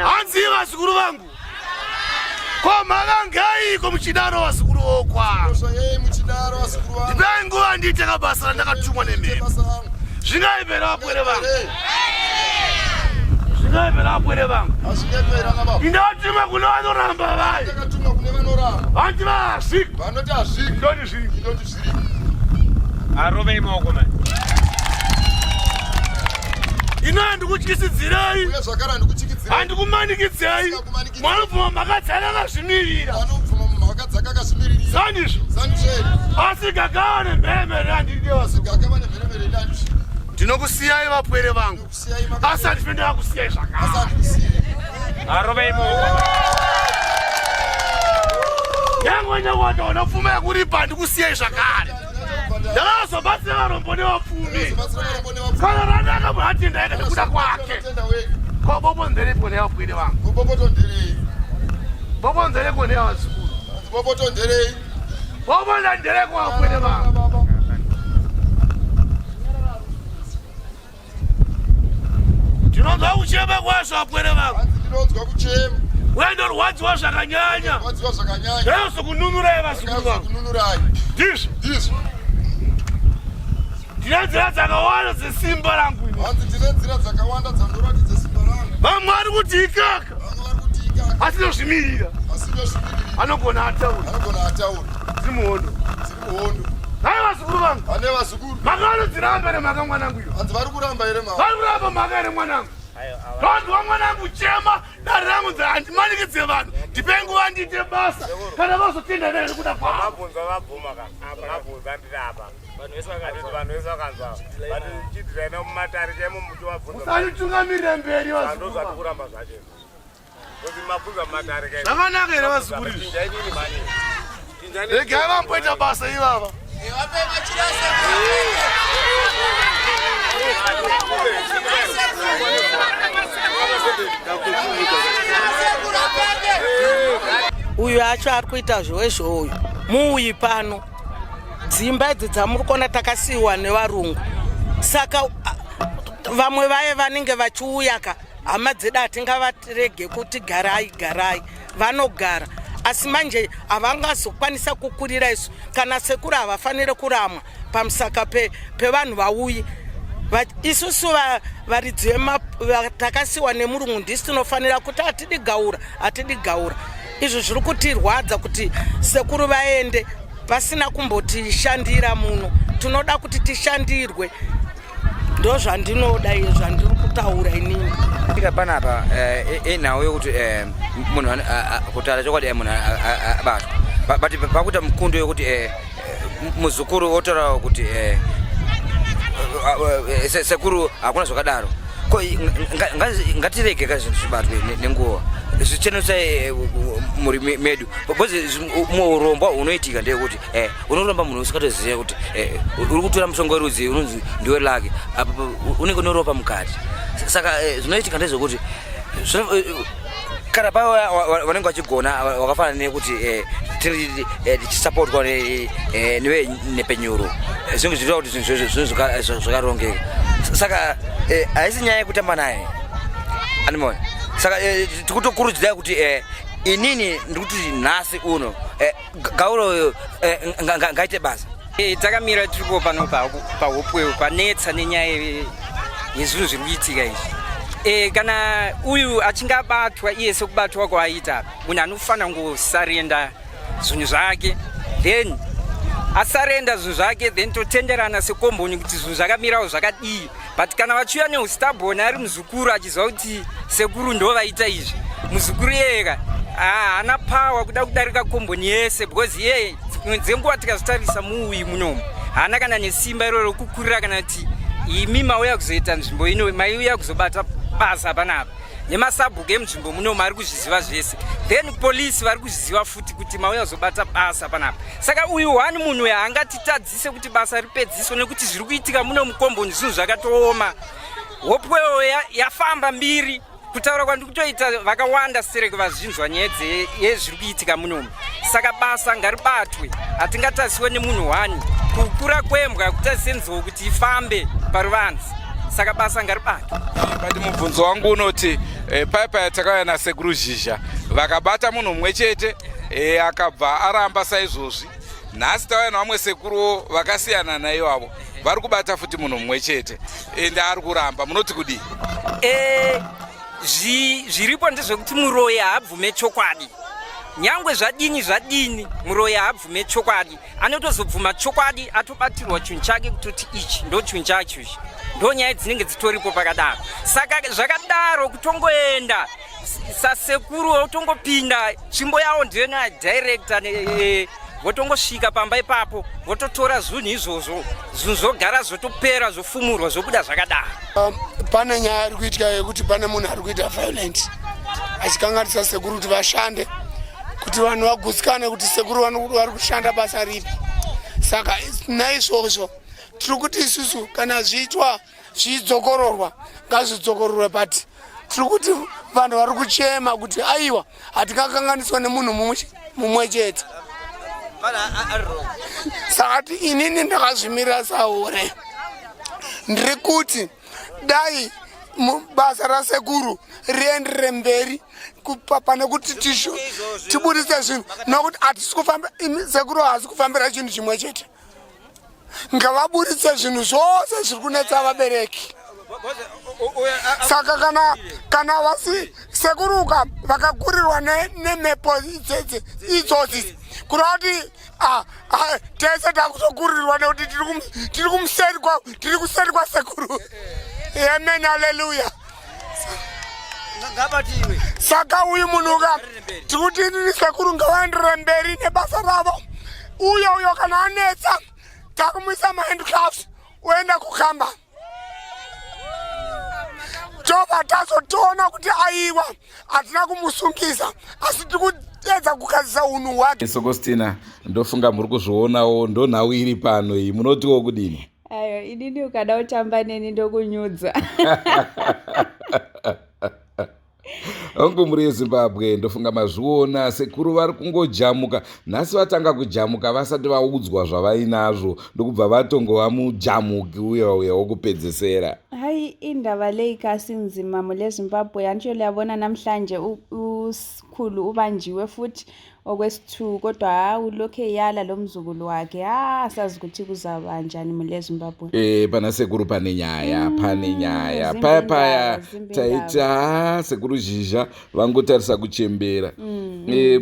Hanzi vazukuru vangu. Ko mhaka ngeiko muchidaro vazukuru vokwa? Mhosva yei muchidaro vazukuru vangu? Ndipei nguva ndiite kabasa randakatumwa nemhepo. Basa rangu. Zvingaipera vapwere vangu. Zvingaipera vapwere vangu. Hazvingaipera na baba. Ndinotuma kune vanoramba vayo. Ndakatumwa kune vanoramba. Vanoti vahazviko. Vanoti hazviko. Ndoti zviriko. Ndoti zviriko. Arovai maoko mani. Ini handikutyisidzirei, handikumanikidzei. Mwanobvuma mhaka dzake akazvimirira. Sandizvo. Asi gagava nemheremhere handidi vazukuru. Ndinokusiyai vapwere vangu. Asi handife ndakakusiyai zvakare. Arovei muoko. Nyangwe nyangwe pfuma yekuripa handikusiyai zvakare. Ndakazobatsira varombo nevapfumi. Kana ranaka munhu atenda ega nekuda kwake. Ko bobo nderepo nevapwere vangu. Bobo ndereko nevazukuru. Bobo ndereko vapwere vangu. Ndinonzwa kuchema kwazvo apwere vangu. Ndinonzwa kuchema. Uye ndorwadziwa zvakanyanya. Rwadziwa zvakanyanya. Ndinozokununurai vazukuru vangu. Kununurai. Ndizvo. Ndizvo. Ndine nzira dzakawanda dzesimba rangu ini. Hanzi ndine nzira dzakawanda dzandoratidza simba rangu. Vamwe vari kuti ikaka. Vamwe vari kuti ikaka. Asi ndozvimirira. Asi ndozvimirira. Anogona ataura. Anogona ataura. Dziri muhondo. Dziri muhondo. Hai vazukuru vangu. Vane vazukuru. Mhaka vanodziramba here mhaka mwanangu iyo? Hanzi vari kuramba here mhaka? Vari kuramba mhaka here mwanangu? Ndonzwa mwanangu chema dare rangu nzira handimanikidze vanhu. Ndipei nguva ndiite basa. Kana vazotenda here nekuda kwavo. Mabvunzwa vabvuma ka. Mabvunza ndiri apa. Vanhu vese vakanzwa. Vanhu vese vakanzwa. But chidzirai mumatare chaimo muchivabvunza. Musanditungamirire mberi vazukuru. Ndozvati kuramba zvacho. Zvakanaka here vazukuru izvi? Regai vamboita basa ivava. Uyu acho ari kuita zvowe uyu muuyi pano dzimba idzi dzamuri kuona takasiyiwa nevarungu saka vamwe vaye vanenge vachiuya ka hama dzedu hatingavarege kuti garai garai vanogara asi manje havangazokwanisa kukurira isu kana sekuru havafanire kuramwa pamusaka pevanhu pe vauyi isusu varidzi takasiwa nemurungu ndisi tinofanira kuti hatidi gaura hatidi gaura izvo zviri kutirwadza kuti sekuru vaende vasina kumbotishandira muno tinoda kuti tishandirwe ndozvandinoda iyo zvandiri kutaura inini ika panapa eh, inhau yokuti eh, munhu kutaura chokwadi eh, munhu abatwa but pakuita mukundo yokuti muzukuru otaurawo kuti sekuru hakuna zvakadaro ko ngatirege ka zvinhu zvibatwe nenguva zvichenesa mhuri medu because umwe uromba hunoitika ndeyekuti eh, unoromba munhu usingatozive kuti eh, uri kutora mushonga werudzi unonzi ndiwe lake apa unenge unoropa mukati saka eh, zvinoitika ndezvekuti kana paya vanenge vachigona vakafanana nekuti tichisapotwa nevenhepenyuro zvinenge zvichiita kuti zvinhu zvakarongeka saka haisi nyaya yekutamba naye animona saka tikutokurudzira kuti inini ndikuti nhasi uno eh, gauro eh, ngaite basa eh, takamira tiripo pano pahopwewo panetsa nenyaya yezvinhu zviri kuitika izvi e, kana uyu achinge abatwa iye sekubatwa kwaaita munhu anofanira kungosarenda zvinhu zvake then asarenda zvinhu zvake then totenderana sekomboni kuti zvinhu zvakamirawo zvakadii but kana vachiuya neustabon ari muzukuru achiziva kuti sekuru ndo vaita izvi muzukuru iyeka haana power kuda kudarika komboni yese because iye dzenguva tikazvitarisa muuyi munomu haana kana nesimba iro rokukurira kana kuti imi mauya kuzoita nzvimbo ino maiuya kuzobata basa panapa nemasabhuku emunzvimbo munomu ari kuzviziva zvese then polisi vari kuzviziva futi kuti mauya kuzobata basa panapa saka uyu one munhu uyu haangatitadzi dzise kuti basa ripedziswe nekuti zviri kuitika muno mukomboni zvinhu zvakatooma hopwewo yafamba mbiri kutaura kwandikutoita vakawanda stereki vazvinzwa nyaya yezviri kuitika munomu saka basa ngaribatwe hatingatarisiwe nemunhu one kukura kwembwa kutarise nzou kuti ifambe paruvanzi saka basa ngaribatwe but mubvunzo wangu unoti eh, paya paya takauya nasekuru zhizha vakabata munhu mumwe chete eh, akabva aramba saizvozvi nhasi tauya nevamwe sekuruwo vakasiyana naivavo vari kubata futi munhu mumwe chete ende ari kuramba munoti kudii eh, zviripo ndezvekuti muroyi haabvume chokwadi nyangwe zvadini zvadini muroyi haabvume chokwadi anotozobvuma chokwadi atobatirwa chinhu chake kutoti ichi ndo chinhu chacho ichi Ndo nyaya dzinenge dzitoripo pakadaro. Saka zvakadaro kutongoenda sasekuru votongopinda tsvimbo yavo ndiyo nadirector e, votongosvika pamba ipapo vototora zvinhu izvozvo, zvinhu zvogara zvotopera zvofumurwa zvobuda zvakadaro. Pane nyaya iri kuitika yekuti pane munhu ari kuita violent achikanganisa sekuru kuti vashande, kuti vanhu vagutsikane kuti sekuru vari kushanda basa ripi. Saka naizvozvo tiri kuti isusu kana zviitwa zvidzokororwa ngazvidzokororwe, but tiri kuti vanhu vari kuchema kuti aiwa, hatingakanganiswa nemunhu mumwe chete. Saka ti inini ndakazvimirira sahure, ndiri kuti dai basa rasekuru rienderere mberi pane kuti tishu tibudise zvinhu, nokuti hatisi kufamba, sekuru haasi kufambira chinhu chimwe chete. Ngavaburitse zvinhu zvose zviri kunetsa vabereki. Saka kana vasi sekuruka vakakurirwa nemhepo idzodzi, kureva kuti tese takutokurirwa nekuti tiri kumuseri, tiri kuseri kwasekuru. Amen, aleluya. Saka uyu munhu ka, tiri kuti sekuru ngavaenderere mberi nebasa ravo. Uyo uyo kana anetsa, takumuisa mahandcuffs, oenda kukamba, tobva tazotoona kuti aiwa, hatina kumusungisa, asi tiri kuedza kugadzisa unhu hwake. Sokostina, ndofunga muri kuzvionawo, ndo nhau iri pano iyi. Munotiwo kudini? Ayo, inini ukada kutamba neni ndokunyudza. Hongu, muri yeZimbabwe, ndofunga mazviona. Sekuru vari kungojamuka nhasi, vatanga kujamuka vasati vaudzwa zvavainazvo, ndokubva vatongova mujamuki uya uya wokupedzesera. Hayi, indaba leyi kasinzima mule Zimbabwe. Antsho liyabona namhlanje usikhulu ubanjiwe futhi okwesi-2, kodwa ha, ulokhu eyala lo mzukulu wakhe. Ha, sazi ukuthi kuzaba njani mule Zimbabwe. Pana sekuru pane nyaya, pane nyaya. Paya paya taiti ha, sekuru Zhizha vangotarisa kuchembera.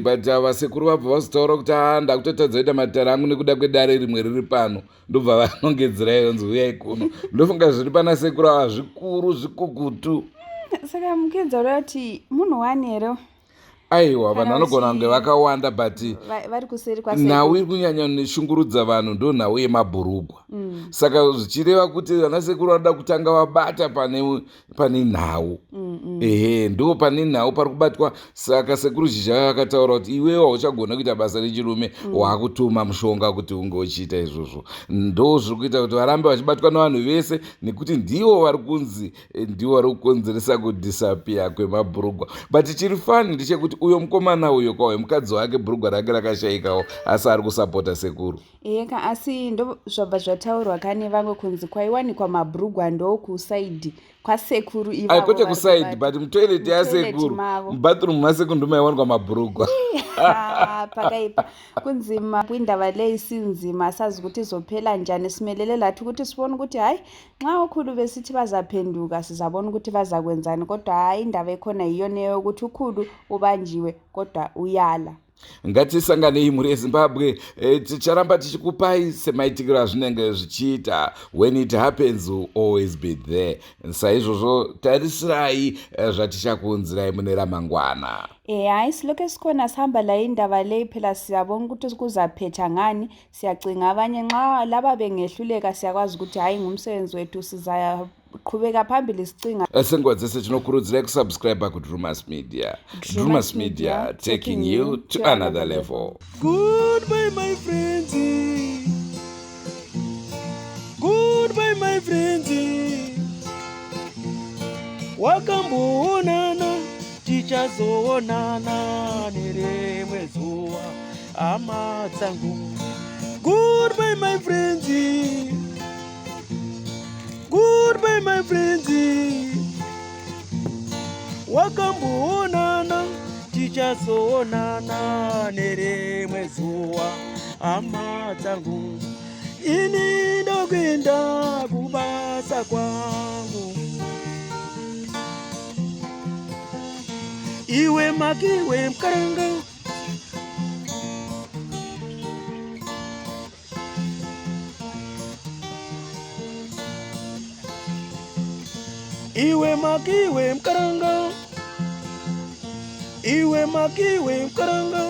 But ava sekuru vabva vazotaura kuti ha, ndakutotadza kuita matare angu nekuda kwedare rimwe riri pano, ndobva vanongedzera iyonzi uyai kuno. Ndofunga zviri pana sekuru ava zvikuru zvikukutu. Saka mukedza uri kuti munhu wani here? Aiwa, vanhu vanogona kunge vakawanda, but vari kuseri. Nhau iri kunyanya neshungurudza vanhu ndo nhau yemabhurugwa. Saka zvichireva kuti vana sekuru vanoda kutanga vabata pane nhau. Ehe, ndo pane nhau pari kubatwa. Saka sekuru Zhizha vakataura kuti iwewe hauchagona kuita basa rechirume, waakutuma mushonga kuti unge uchiita izvozvo. Ndo zviri kuita kuti varambe vachibatwa nevanhu vese, nekuti ndivo vari kunzi ndivo vari kukonzeresa kudisappear kwemabhurugwa. But chiri funny ndechekuti uyo mukomana uyo kwauyo mukadzi wake bhurugwa rake rakashayikawo, asi ari kusapota sekuru. Iyeka, asi ndo zvabva zvataurwa kane vamwe kunzi kwaiwanikwa mabhurugwa ndokusaidi kwasekuru. Ai, kwete kusaidi, but mutoilet yasekuru, mubathroom masekuru ndomaiwanikwa mabhurugwa. Pakaipa, kunzima kwindaba leyi, sinzima. Asazi ukuthi izophela njani. Simelele lathi ukuthi sibone ukuthi hayi, nxa ukhulu besithi bazaphenduka, sizabona ukuthi bazakwenzani. Kodwa hayi, indaba ekhona yiyona yokuthi ukhulu ubanjiwe kodwa uyala. Ngatisanganei, mhuri yeZimbabwe. Ticharamba tichikupai semaitikiro azvinenge zvichiita. When it happens, will always be there. Saizvozvo tarisirai zvatichakuunzirai mune ramangwana. Hayi, silokhu sikhona, sihamba la indaba leyi phela. Siyabona ukuthi kuzaphetha ngani. Siyacinga abanye nxa laba bengehluleka, siyakwazi ukuthi hhayi, ngumsebenzi wethu, sizaqhubeka phambili sicinga. Senguva dzese tinokurudzirai kusubscribe kuDrumas Media. Drumas Media, taking you to another level. Goodbye, my friends. Goodbye, my friends. Wakamboonana, tichazoonana nerimwe zuva, hama dzangu. Goodbye, my friends. Goodbye, my friends. Wakamboonana, tichazoonana nerimwe zuva, hama dzangu. Ini ndokuenda kubasa kwangu, iwe makiwe mukaranga. Iwe makiwe mkaranga. Iwe makiwe mkaranga.